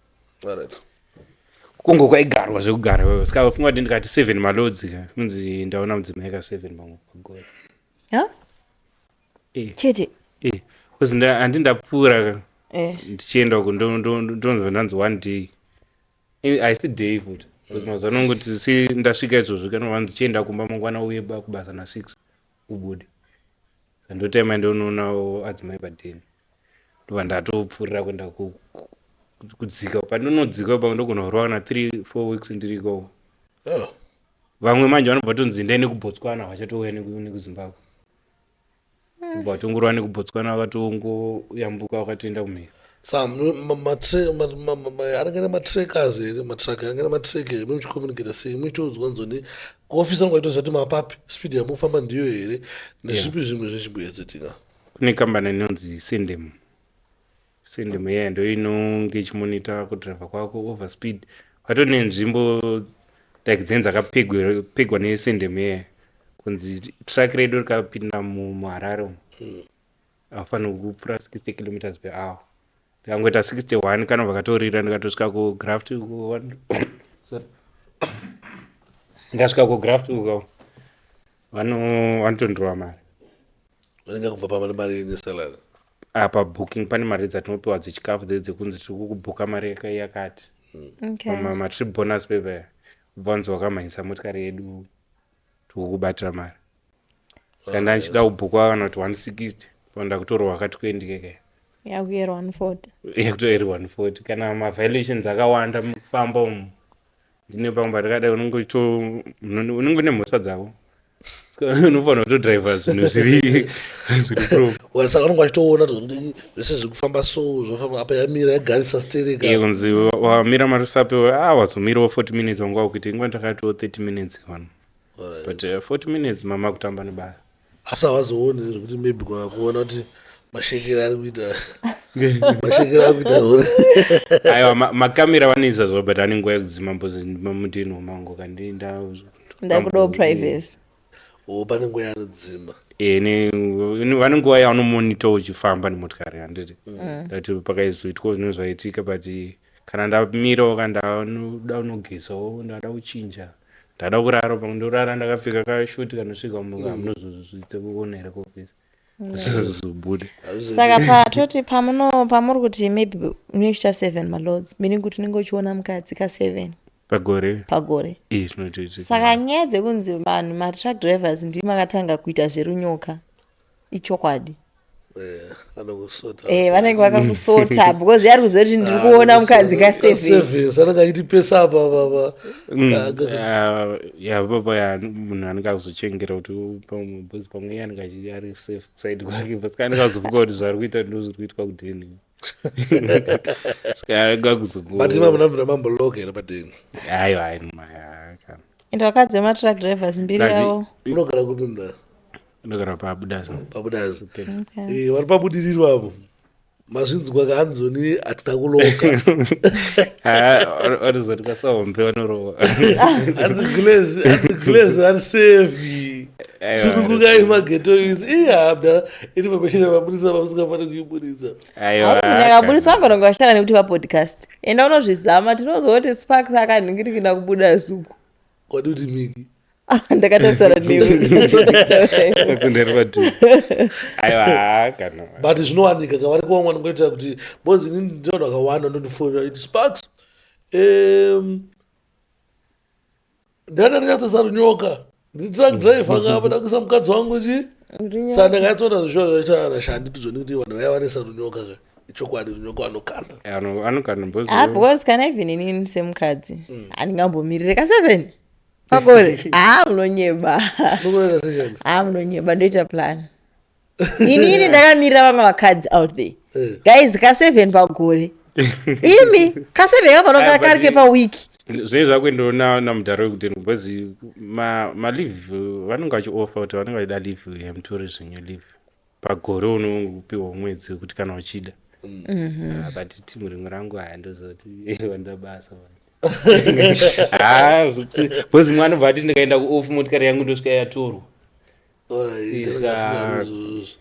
Congo kwaigarwa zvekugara ipapo, saka funga kuti ndikati 7 maloads ka, kunzi ndaona mudzimai ka 7 pamwe pagore. Ha? Chete. Because handi ndapfuura ka, ndichienda uko, ndonzwa ndanzi one day. Haisi day futi, because mazuva anongoti si ndasvika izvozvo kana vanzi chienda kumba mangwana, uye kubasa na6 ubude. Sandotema ndonoonawo adzimai padheni, ndobva ndatopfuurira kuenda kudzika. Pandinodzika pa ndogona kurova kana 3 4 weeks ndiriko. Oh. Vamwe manje vanobva tonzi endai nekuBotswana, vachatouya nekuZimbabwe, ubva vatongorova nekuBotswana, vakatongoyambuka vakatoenda kumhiri. Sa anenge nematruckers here, matruck anenge nematruck here? Muchicommunicata sei? Muchitoudzwa nzoni kuofisi angu aitoziva kuti mapapi, speed yamufamba ndiyo here, nezvipi zvimwe zvechimboyatsoitika? Kune kambani inonzi Sendem. Sendem iya ndo inonge ichimonita kudhiraivha kwako, over speed. Vatori nenzvimbo like dzinenge dzakapegwa neSendem iya, kunzi truck redu rikapinda muHarare umu, haufaniri kupfuura 60 kilometers per hour. Ndikangoita 61 kana vakatorira, ndikatosvika kugraft uko, sorry, ndikasvika kugraft uko, vanotondirova mari. Vanenge kubva pamane mari yenyu salary? Apa booking pane mari dzatinopiwa dzechikafu, dzedzi dzekunzi tiri kukubhuka mari yakati. Matrip bonus paper, ubva wanzi wakamhanyisa motikari yedu, tikukubatira mari. Saka nda ndichida kubhukwa kana kuti 160, panda kutorwa ka 20 keke. Yakuyera 140. Yakutoeri 140 kana maviolations akawanda mukufamba umu. Ndine pamwe patakadai, unenge une mhosva dzako, Saka unofanira kutodhiraivha zvinhu zviri proper. Saka unenge wachitoona kuti zvese zviri kufamba, so zvofamba apa, yamira, yagarisa stereka. Iye kunzi wamira marusape, ah, wazomirawo 40 minutes, wanga wakuita ingwa ndakatiwo 30 minutes one, but 40 minutes mama kutamba nebasa. Asi havazooni zvekuti maybe kana kuona kuti mashekero ari kuita, mashekero ari kuita rori? Aiwa, makamera vanoisa zvavo, but ane nguva yekudzima mbozi mudheni wamangu kandinda. Ndakudawo privacy. O, pane nguva yaanodzima? Vane nguva yavanomonita uchifamba nemotikari, handiti? Ndati pakaizoitwa zvinhu zvaitika, but kana ndamirawo, kana ndanoda unogezawo, ndada kuchinja, ndada kurara pamwe, ndorara ndakapfeka kashoti kanosvika munozozviita kuona here kuofisi, zobude. Saka patoti pamuno pamuri kuti maybe unochita seven maloads, meaning kuti unenge uchiona mukadzi ka7 pagore. Pagore. Zvinotoitika. Saka nyaya dzekunzi vanhu matruck drivers ndimi makatanga kuita zverunyoka ichokwadi? Anokusota. Vanenge vakakusota because yari kuziva kuti ndiri kuona mukadzi ka7. Seven, anenge achiti pesa apa papa. Ya, papa ya munhu anenge akuzochengera kuti pamwe, because pamwe iye anenge ari safe kuside kwake, but saka anenge azofunga kuti zvari kuita ndo zviri kuitwa kudheni, saka anenge akuzogo. But ima munabvira mamboloka here padeni? Aiwa, aiwa. Ende vakadzi vematruck drivers mbiri yavo. Unogara kupi muna? Unogara paBudazi. PaBudazi. Okay. Vari pabudiriro apo, mazvinzwa kaanzoni, hatina kuloka. Vanozoti kwasahombe vanorova. Hanzi glaze vari safe, sunungukai maghetto youths. Iya mdara, information yamabudisa pamusingafaniri kuibudisa. Aiwa. Ndakabudisa vangona vashanda nekuti papodcast enda unozvizama, tinozwa kuti Sparks akanhingirikina kubuda zuku. Kwadi kuti Miki. Ndakatarisana newe. Kunderi padhuze, aiwa kana. But zvinowanika kavari kuvamwe vanongoita kuti because inini ndinoona vakawanda ndondifonera iti, "Sparks, ndanda ndinyatsotsa runyoka, nditruck driver kapa, ndakuisa mukadzi wangu chi." Saka ndakanyatsoona zvishuwa zvaita nashandi tuzoni kuti vanhu vaya vanoisa runyoka ka, ichokwadi, runyoka vanokanda. Anokanda mbozi. Ah, because kana even inini semukadzi handingambomirire ka7 pagore. Ah, munonyeba. Unokunoita seshandi? Ah, munonyeba. Ndoita plan inini ndakamirira vamwe vakadzi out there. Guys, ka7 pagore, imi ka7 kafanonga Ah, but kari kepawiki. Zvinenge zvakuendawo namudhara wekudheni, because maleave vanenge vachiofa kuti vanenge vachida leave yemutori zvenyu, leave pagore unopiwa mwedzi wekuti kana uchida. Ah, but timu rimwe rangu haya, ndozoti vanoda basa. Ha, because mumwe anobva ati ndikaenda kuoff, motikari yangu ndosvika yatorwa. Alright, anenge asingadi izvozvo.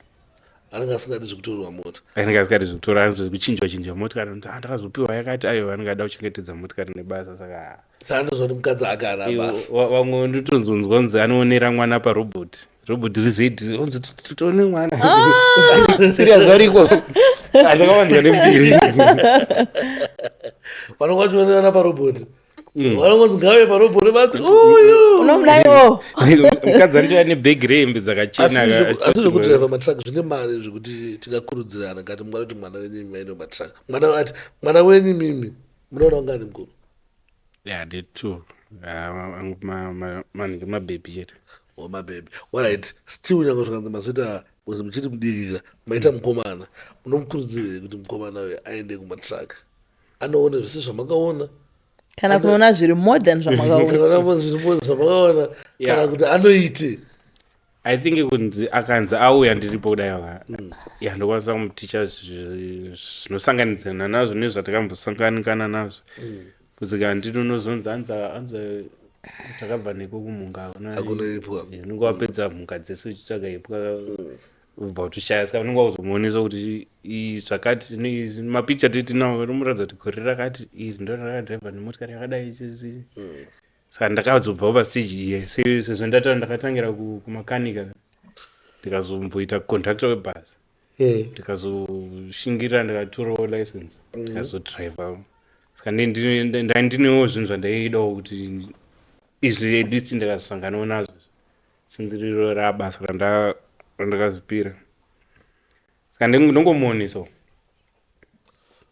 Anenge asingadi zvekutorerwa mota. Anenge asingadi zvekutora, anzi kuchinjwa chinjwa motikari, anzi, "Ah, ndakazopiwa yakati." Aiwa, anenge ada kuchengetedza motikari nebasa, saka Saka ndozva kuti mukadzi ake ana basa. Vamwe ndotonzonzwa kunzi anoonera mwana parobot, robot riri ready, onzi tione mwana. Serious, variko, handakavanzwa nembiri. Vanonga vachionerana parobot, vanongonzi ngave parobot basi uyu. Unomudaiwo. Mukadzi anotouya nebhegi rehembe dzakachena. Asi zvekudhiraivha matruck zvine mari, zvekuti tingakurudzirana kati mungada kuti mwana wenyu imi aende matruck. Mwana ati mwana wenyu mimi munoona ungani mukuru? Ya, ndi two manhingi, mabhebhi chete. O, mabhebhi, alright. Still nyange zvakanzi mazoita because muchiri mudiki ka, maita mukomana, munomukurudzirei kuti mukomana uyu aende kumatruck, anoona zvese zvamakaona? Kana kunoona zviri more than zvamakaona. Kana zviri zvamakaona, kana kuti anoite. I think kunzi akanzi auya ndiripo kudai wa, ya, ndokwanisa kumuticha zvinosanganidzana nazvo nezvatakambosanganikana nazvo, kuzika ndini unozonzi anzi takabva neko kumhunga. Hakuna ipwa. Unenge wapedza mhuka dzese uchitsvaga ipwa, ubva kutoshaya, saka unenge wakuzomuonesa kuti zvakati mapicture titinawo rinomuratidza kuti gore rakati iri ndo rakadhiraivha nemotikari yakadai ichi. Saka ndakazobvawo pastage iye sezvo ndataura, ndakatangira kumakanika, ndikazomboita conductor webhasi, ndikazoshingirira, ndikatorawo license, ndikazodhiraivhawo. Saka ndandinewo zvinhu zvandaidawo kuti izvi at least ndikazosanganawo nazvo, since riro rabasa randakazvipira, saka ndongomuonesawo.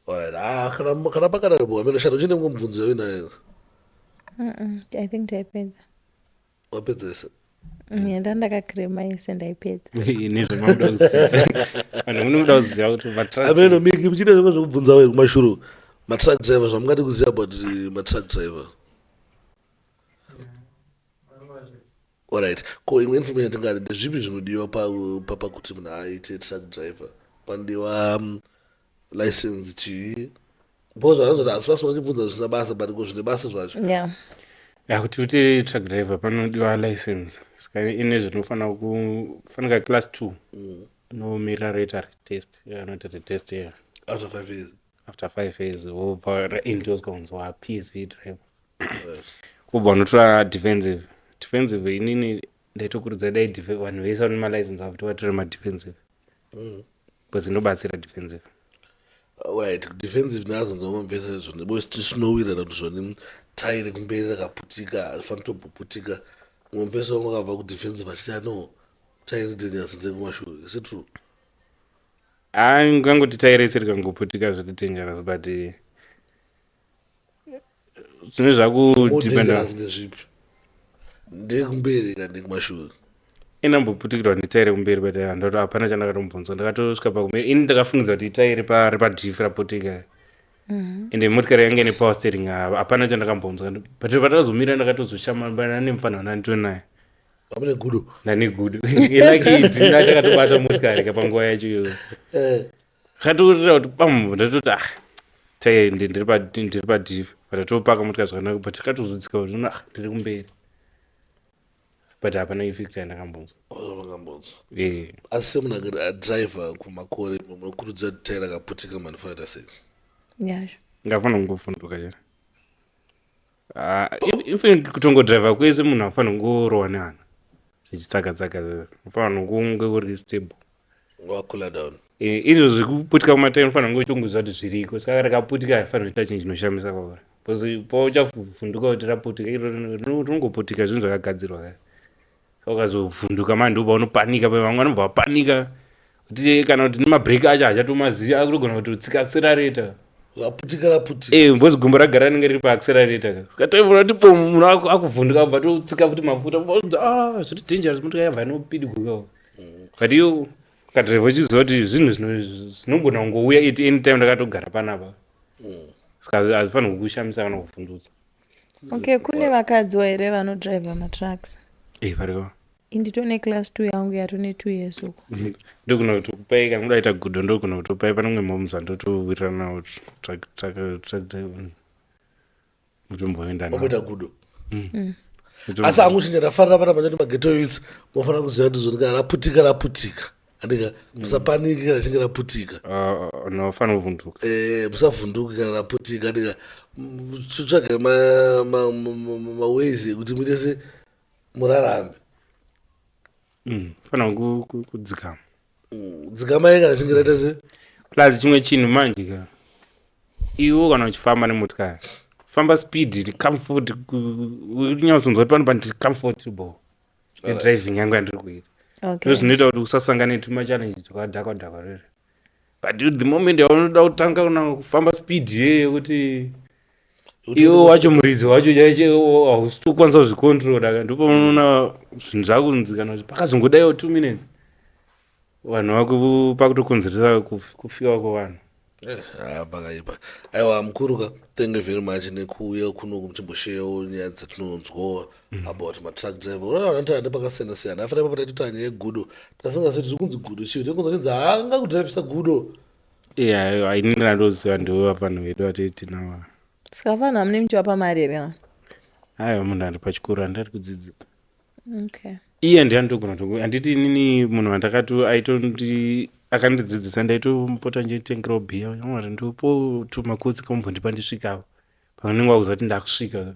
Alright, ah, kana pakadaro bo amene shano chine mumwe mubvunzo yauinayo? I think ndaipedza. Wapedzesa? Yanda ndakakrema yese ndaipedza. Nezvemamuda kuziva, vanhu munomuda kuziva kuti matruck Ameno miki muchiita zvimwe zvekubvunza wei kumashure, matruck driver, zvamungadi kuziva about matruck driver. Alright, ko imwe information tingati ndezvipi zvinodiwa pakuti munhu aite truck driver? Panodiwa license, chii? Because vanozoti asi vasi vachibvunza zvisina basa, but ko zvine basa zvacho. Ya, kuti uite truck driver panodiwa license, saka ine zvinofanira kufanika class two, unomirira roita retest, anoti retest yeah. After 5 years. After 5 years wobva raendoswa kunzi wa PSV driver, wobva unotora defensive. Defensive, inini ndaitokurudzira dai vanhu vese vane malicense avo kuti vatore madefensive, because inobatsira defensive. Right, defensive nazonzwa mamvese zvone bo tisinowirana kuti zvoni tairi kumberi rakaputika, harifaniri tomboputika. Mumwe mufesi wangu akabva kudefensive achiti ano tairi dangerous ndekumashure. Is it true? Ngangoti tairi rese rikangoputika zviri dangerous, but zvine More zvakudependa. Dangerous ndezvipi, ndekumberi kana ndekumashure? Inamboputikirwa netairi kumberi, but handato hapana chandakatombonzwa. Ndakatosvika pakumberi, ini ndakafungidza kuti itairi repadiff raputika, ende motikari yange ine power steering, hapana chandakambonzwa, but patakazomira ndakatozoshama nemufanha wananditori naye. Pamune gudo. Ndane gudo, lucky ndina chakatobata motikari kapanguva yacho iyoyo. Katorira kuti bam, ndatoti, ah, tai ndiri padiff, but atopaka motikari zvakanaka, but takatozodzika kuti ah, ndiri kumberi, but hapana effect yandakambonzwa. Vakambonzwa? Eh. Asi semunhu akati adriver kumakore, munokurudzira kuti tairi rakaputika manifanira sei? Yazvo. Ngafanira kungovhunduka chete. Ah, even kutongodhiraivha kwese munhu afanira kungorohwa nehana zvichitsaka tsaka, ufanira kunge uri stable. Wacoola down. Eh, izvo zvekuputika kumatairi unofanira kunge uchitongoziva kuti zviriko, saka rikaputika haifanira kuita chinhu chinoshamisa kwauri, because pauchavhunduka kuti raputika, iro rinongoputika, zvinhu zvakagadzirwa ka. Saka ukazovhunduka manje ndopa unopanika, vamwe vanobva vapanika kuti kana kuti nemabhreki acho hachatomazivi, akutogona kuti utsika accelerator. Raputika, raputika. Eh, because gumbo ragara rinenge riri paaccelerator ka, saka taivona kuti po munhu akuvhunduka, abva totsika futi mafuta. Ah, zviri dangerous, motikari yabva inopidiguka, but iyo ukadhiraivha uchiziva kuti zvinhu zvinogona kungouya at any time, ndakatogara panapa, saka hazvifaniri kukushamisa kana kuvhundutsa. Okay, kune vakadziwa here vanodhiraivha matrucks? Eh, variko. Inditone class two yangu yatone 2 years uko. Ndogona kutokupai kana kuda ita gudo, ndogona kutopai pane mumwe momza, ndotowirirana nawo truck driver, mutomboenda nawo. Omboita gudo. Asi hangu chinja ndafarira pana manyoti maghetto youths mofanira kuziva kuti zvoni kana raputika, raputika. Andika musapaniki kana richinge raputika. Unofanira kuvhunduka. Musavhunduki kana raputika. Andika tsvagai maways ekuti muite se murarame. Fanira kudzikama. Dzikamai kana richinge raita se. Plus chimwe chinhu manje ka, iwe kana uchifamba nemotikari, famba speed comfort, unyatsonzwa kuti pano pandiri comfortable nedriving yangu yandiri kuita. Ndo zvinoita kuti usasangane netumachallenge twakadhakwa dhakwa rere. But the moment yaunoda kutanga kuna kufamba speed yeye yekuti iwe wacho muridzi wacho chaiche hausi kukwanisa kuzvicontrola, ndipo unoona zvinhu zvakunzi kana kuti pakazongodaiwo 2 minutes, vanhu vaku pakutokonzeresa kufiwa kwevanhu. Ah, pakaipa. Aiwa mukuru ka, thank you very much nekuuya kuno muchimbosheyawo nyaya dzatinonzwawo about matruck driver. Unoona vanhu vanotaura pakasiyana siyana. Afanira papo taitotaura nyaya yegudo, tasingazivi kuti kunzi gudo chii. Tinonzi kunzi haanga kudhiraivhisa gudo. Iya, inini randoziva ndiwo vanhu vedu vatei tinavo. Saka vanhu hamune muchivapa mari here? Aiwa, munhu ari pachikoro, handari kudzidza. Okay. Iye ndiye anotogona kutongo, handiti inini munhu wandakati aitondi akandidzidzisa, ndaitombota ndichitengerawo bhiya, mwari ndopo tumakotsi kamumbondipa ndisvikawo panonenge wakuziva kuti ndakusvika,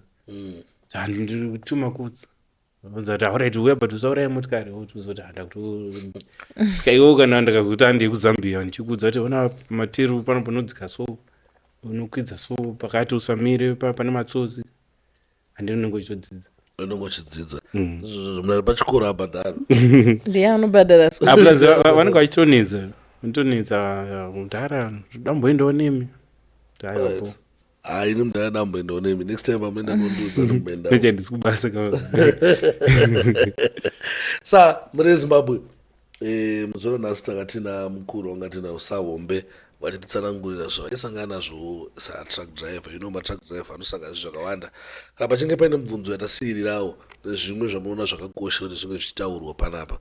handiri tumakotsi kuti alright, uya, but usauraya motikari. Uzoti handa kuto. Saka iwo kana ndakazoti handei kuZambia, ndichikuudza kuti ona materu pano panodzika so, unokwidza so, pakati usamire pane matsotsi, handii unenge uchitodzidza. Unenge uchidzidza. Munhu ari pachikoro abhadharo. Ndiye anobhadhara school. Ah, plus vanenge vachitonetsa, vanotonetsa mudhara, damboendawo nemi. Alright. Hai, ini mudhara damboendawo nemi. Next time pamunoenda mondiudza, ndomboendawo. Handisi kubasa. Sa muri eZimbabwe, muzuva ranhasi tanga tina mukuru wanga tina Usahombe vachititsanangurira zvavaisangana nazvo satruck driver. Matruck driver anosangana nezvinhu zvakawanda. Kana pachinge paine mibvunzo yatasiyirirawo nezvimwe zvamunoona zvakakosha kuti zvinge zvichitaurwa panapa,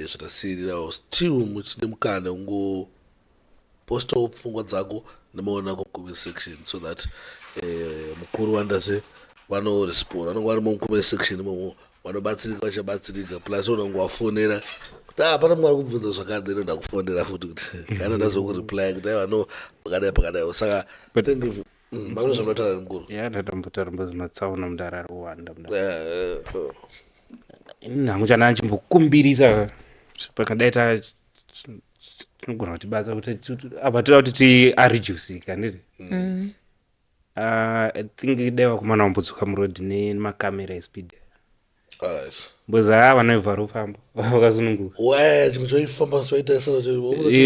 zvatasiyirirawo, still muchine mukana wekungopostawo pfungwa dzako nemaonero ako mucomment section, so that mukuru vandase vanorespond. Vanonge varimo mucomment section imomo, vanobatsirika vachabatsirika. Plus unongovafonera kuti ah, pane mumwe ari kubvunza zvakadai, inoda kufonera futi kuti kana ndazokureply kuti aiwa, no, pakadai pakadai. Saka thank you. Mamwe zvamunotaura mukuru? Ya, ndatambotaura mbozi matsaona mudhara ari kuwanda mudhara. Inini hangu chana chimbokumbirisa pakadai ta tinogona kutibatsa kuti apa toda kuti tiareducika, handiti? Ah, I think dai vakomana vambodzoka murodhi nemakamera espeed, because haa, vanoibva rofamba vakasununguka. We chimwe choifamba choita.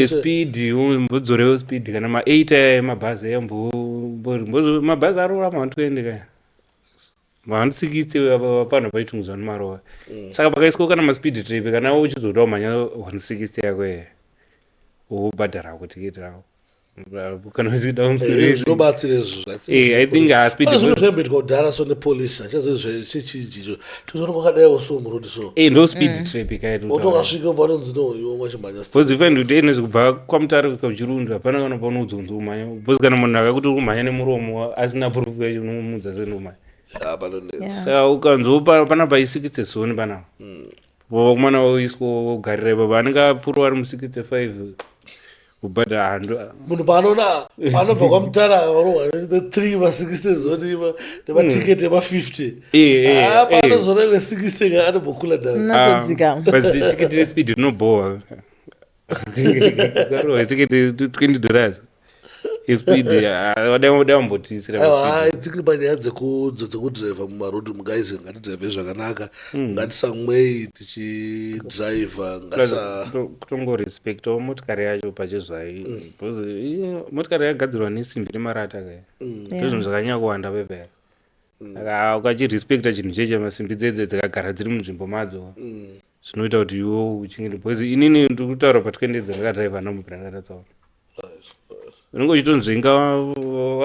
Speed mbodzorewo speed kana ma8 aya emabhazi aya, mbozi mabhazi arorama 120 kaya ma160, panhu paitungudzwa nemarova. Saka pakaiswa kana maspeed trap, kana uchizoda kumhanya 160 yako iya, wobhadhara tiketi rako kana uchida. Zvinobatsira izvo. I think speed zvimwe zvaimboitwa kudhara so nepolisi, hachazivi chechiichicho, tozoona kwakadaiwo so murodhi so. Ndo speed trap kaito. Otokasvika ubva watonzi no, iwe wachimhanya. Because if kuti ene kubva kwaMutare kusvika kuChirundu, hapana kana paunoudzonzi umhanya, because kana munhu akakuti uri kumhanya nemuromo asina proof yacho, unomuudza sendomhanya. Panonetsa. Saka ukanzwo pana pai60 zone panapa, vakomana voiswa vogarira ipapo, anenge apfuura ari mu65 kubhadha hando. Munhu paanoona paanobva kwaMutara, akarohwa ne3 ma60 zone nematiketi ema50, paanozoona iwe 60 ka, anombokula down. Natsodzikama. But tiketi respeed rinobhowa. Ukarohwa tiketi $20 espeed, dai vambotiisira. Aiwa, I think panyaya dzekudhiraivha mumarodhi, guys, ngatidhiraivhe zvakanaka, ngatisamwei tichidhiraivha, ngatisa Kutongorespectawo motikari yacho pachezvai, because motikari yakagadzirwa nesimbi nemarata kaya, ndozvinhu zvakanyanya kuwanda pepera. Saka ukachirespecta chinhu cheche, masimbi dzedze dzakagara dziri munzvimbo madzo, zvinoita kuti iwe uchingete. Because inini ndiri kutaura patwendedza ndakadhiraivha nambobvira ndatatsaona unenge uchitonzvenga.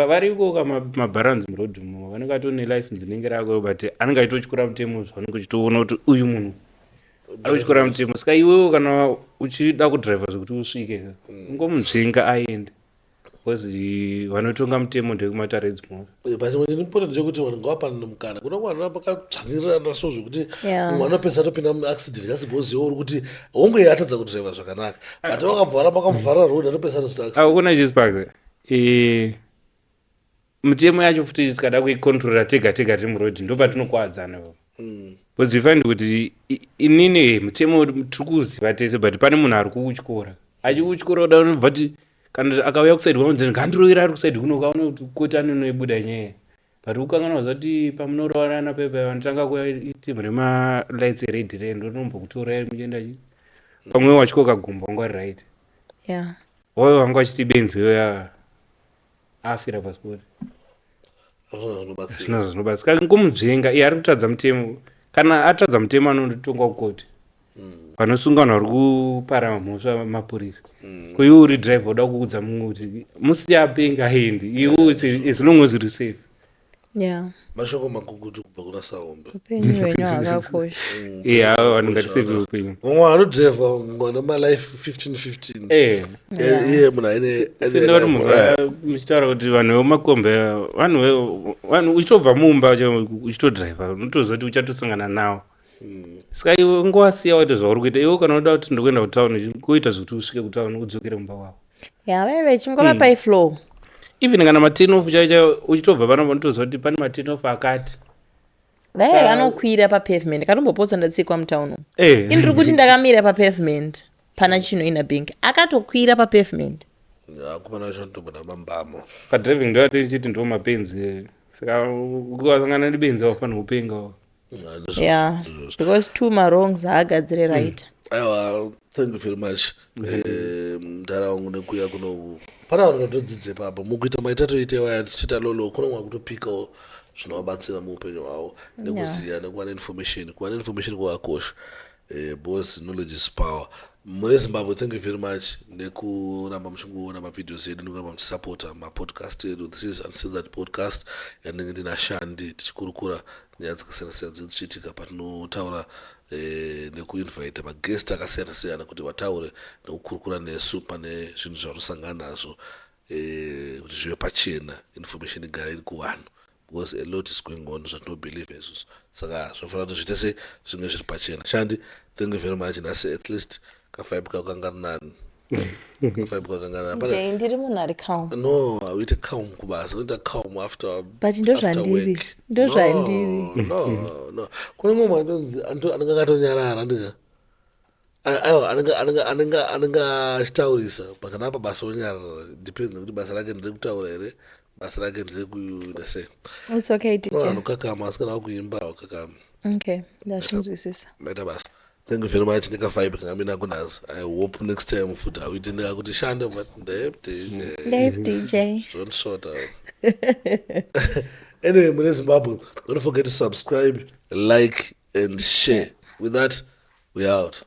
Variko kamabharanzi murodhi umo, vanenge vatori nelicense inenge rako, but anenge achitotyora mutemo, zvaunenge uchitoona kuti uyu munhu ari kutyora mutemo. Saka iwewo kana uchida kudhiraivha zvekuti usvike, ungomunzvenga aende. Because vanotonga mutemo ndekumatare edzimhosva. But chimwe chiri important ndechekuti vanhu ngavapanane mukana. Kuna vanhu vakadzvanyirirana so zvekuti Yeah. mumwe anopedzisa atopinda muaccident just because iwe uri kuti hongu iye atadza kudriva zvakanaka, but vakavhara, makamuvhara road, anopedzisa anozoita accident. Akuna chispark, mutemo yacho futi tikada kuicontrola tega tega tiri muroad, ndopatinokwadzana, because you find kuti inini mutemo tiri kuziva tese, but pane munhu ari kuutyora, achiutyora kuda unobva kuti kana akauya kuside kwangu, ngandirovera ari kuside kuno, ukaona kuti koti anonoibuda nyaya, but ukanganwa kuti pamunoroorana pepa vanotanga kuya timu remalights ered re ndonombokutorai muchienda chi pamwe watyoka gumbo, wanga uri right. Wayo wanga wachiti benzi yoya afira pasport. Hazvina zvinobatsira. Zvina zvinobatsira kumudzvenga iye ari kutadza mutemo. Kana atadza mutemo, anondotonga kukoti, vanosunga vanhu vari kupara mhosva mapurisa. Ko iwe uri driver, uda kuudza mumwe kuti musi apenga aendi, iwe as long as uri safe. Mashoko makukutu kubva kuna Saombe. Upenyu hwenyu hwakakosha. Iya, vanhu ngatisave upenyu. Mumwe anodhiraivha nemalife 15 15. Iye munhu aine Sendori munhu muchitaura kuti vanhu vemakombe, vanhu vanhu uchitobva mumba uchitodhiraivha, unotoziva kuti uchatosangana nawo, saka iwe ungowasiya waita zvauri kuita. Iwe kana uda kuti ndikuenda kutauni, kuita zvekuti usvike kutauni, udzokere mumba wako. Ya, vaive chingova flow. Even kana maturn off chaiyo chaiyo, uchitobva pano unotoziva kuti pane maturn off akati. Vaive vanokwira papavement, katombopotsa ndatsikwa mutauni umu. Indiri kuti ndakamira papavement pana chino ina bank, akatokwira papavement. Akomana vacho vanotombona mambamo. Padriving ndo atichiti ndo mapenzi, saka ukasangana nebenzi wafanira kupengawo. Yeah, because two mawrongs haagadzire right. Aiwa, thank you very much, mudhara wangu, nekuuya kunoku. Pana vanhu vatodzidze ipapo mukuita maita toite waya tichiita lolo, kuno mwakutopikawo zvinovabatsira muupenyu hwavo nekuziva nekuva neinformation. Kuva neinformation kwakakosha, because knowledge is power. Mune Zimbabwe, thank you very much nekuramba muchingoona mavideos edu, nekuramba muchisapota mapodcast edu. This is Uncensored Podcast yandinenge ndinashandi, tichikurukura nyaya dzakasiyana siyana dzinenge dzichiitika, patinotaura nekuinvita maguest akasiyana siyana kuti vataure nekukurukura nesu pane zvinhu zvanosangana nazvo, kuti zvive pachena, information igare iri kuvanhu, because a lot is going on zvatinobelieve isusu, saka zvinofanira kuti zviite se zvinge zviri pachena. Shandi, thank you very much. Nhasi at least kavibe kako kanga nani, kavibe kako kanga nani. Jay, ndiri munhu ari calm. No, hauite calm kubasa, unoita calm after But ndo after zvandiri. work. Ndo zvandiri. No, kune mumwe anonzi anenge akatonyarara, andika aiwa, anenge achitaurisa, but kana apa basa onyarara. Depends nekuti basa rake nderekutaura here, basa rake nderekuita sei. It's okay, DJ. No, anokakama, asi kana wakuimba wakakama. Okay, ndazvinzwisisa. Maita basa, thank you very much nekavibe kanga minako nhasi. I hope next time futi auite ndikakuti shande, but ndep DJ. Dave DJ. Zvondisvota. Anyway, mune Zimbabwe, don't forget to subscribe, like and share. With that, we out.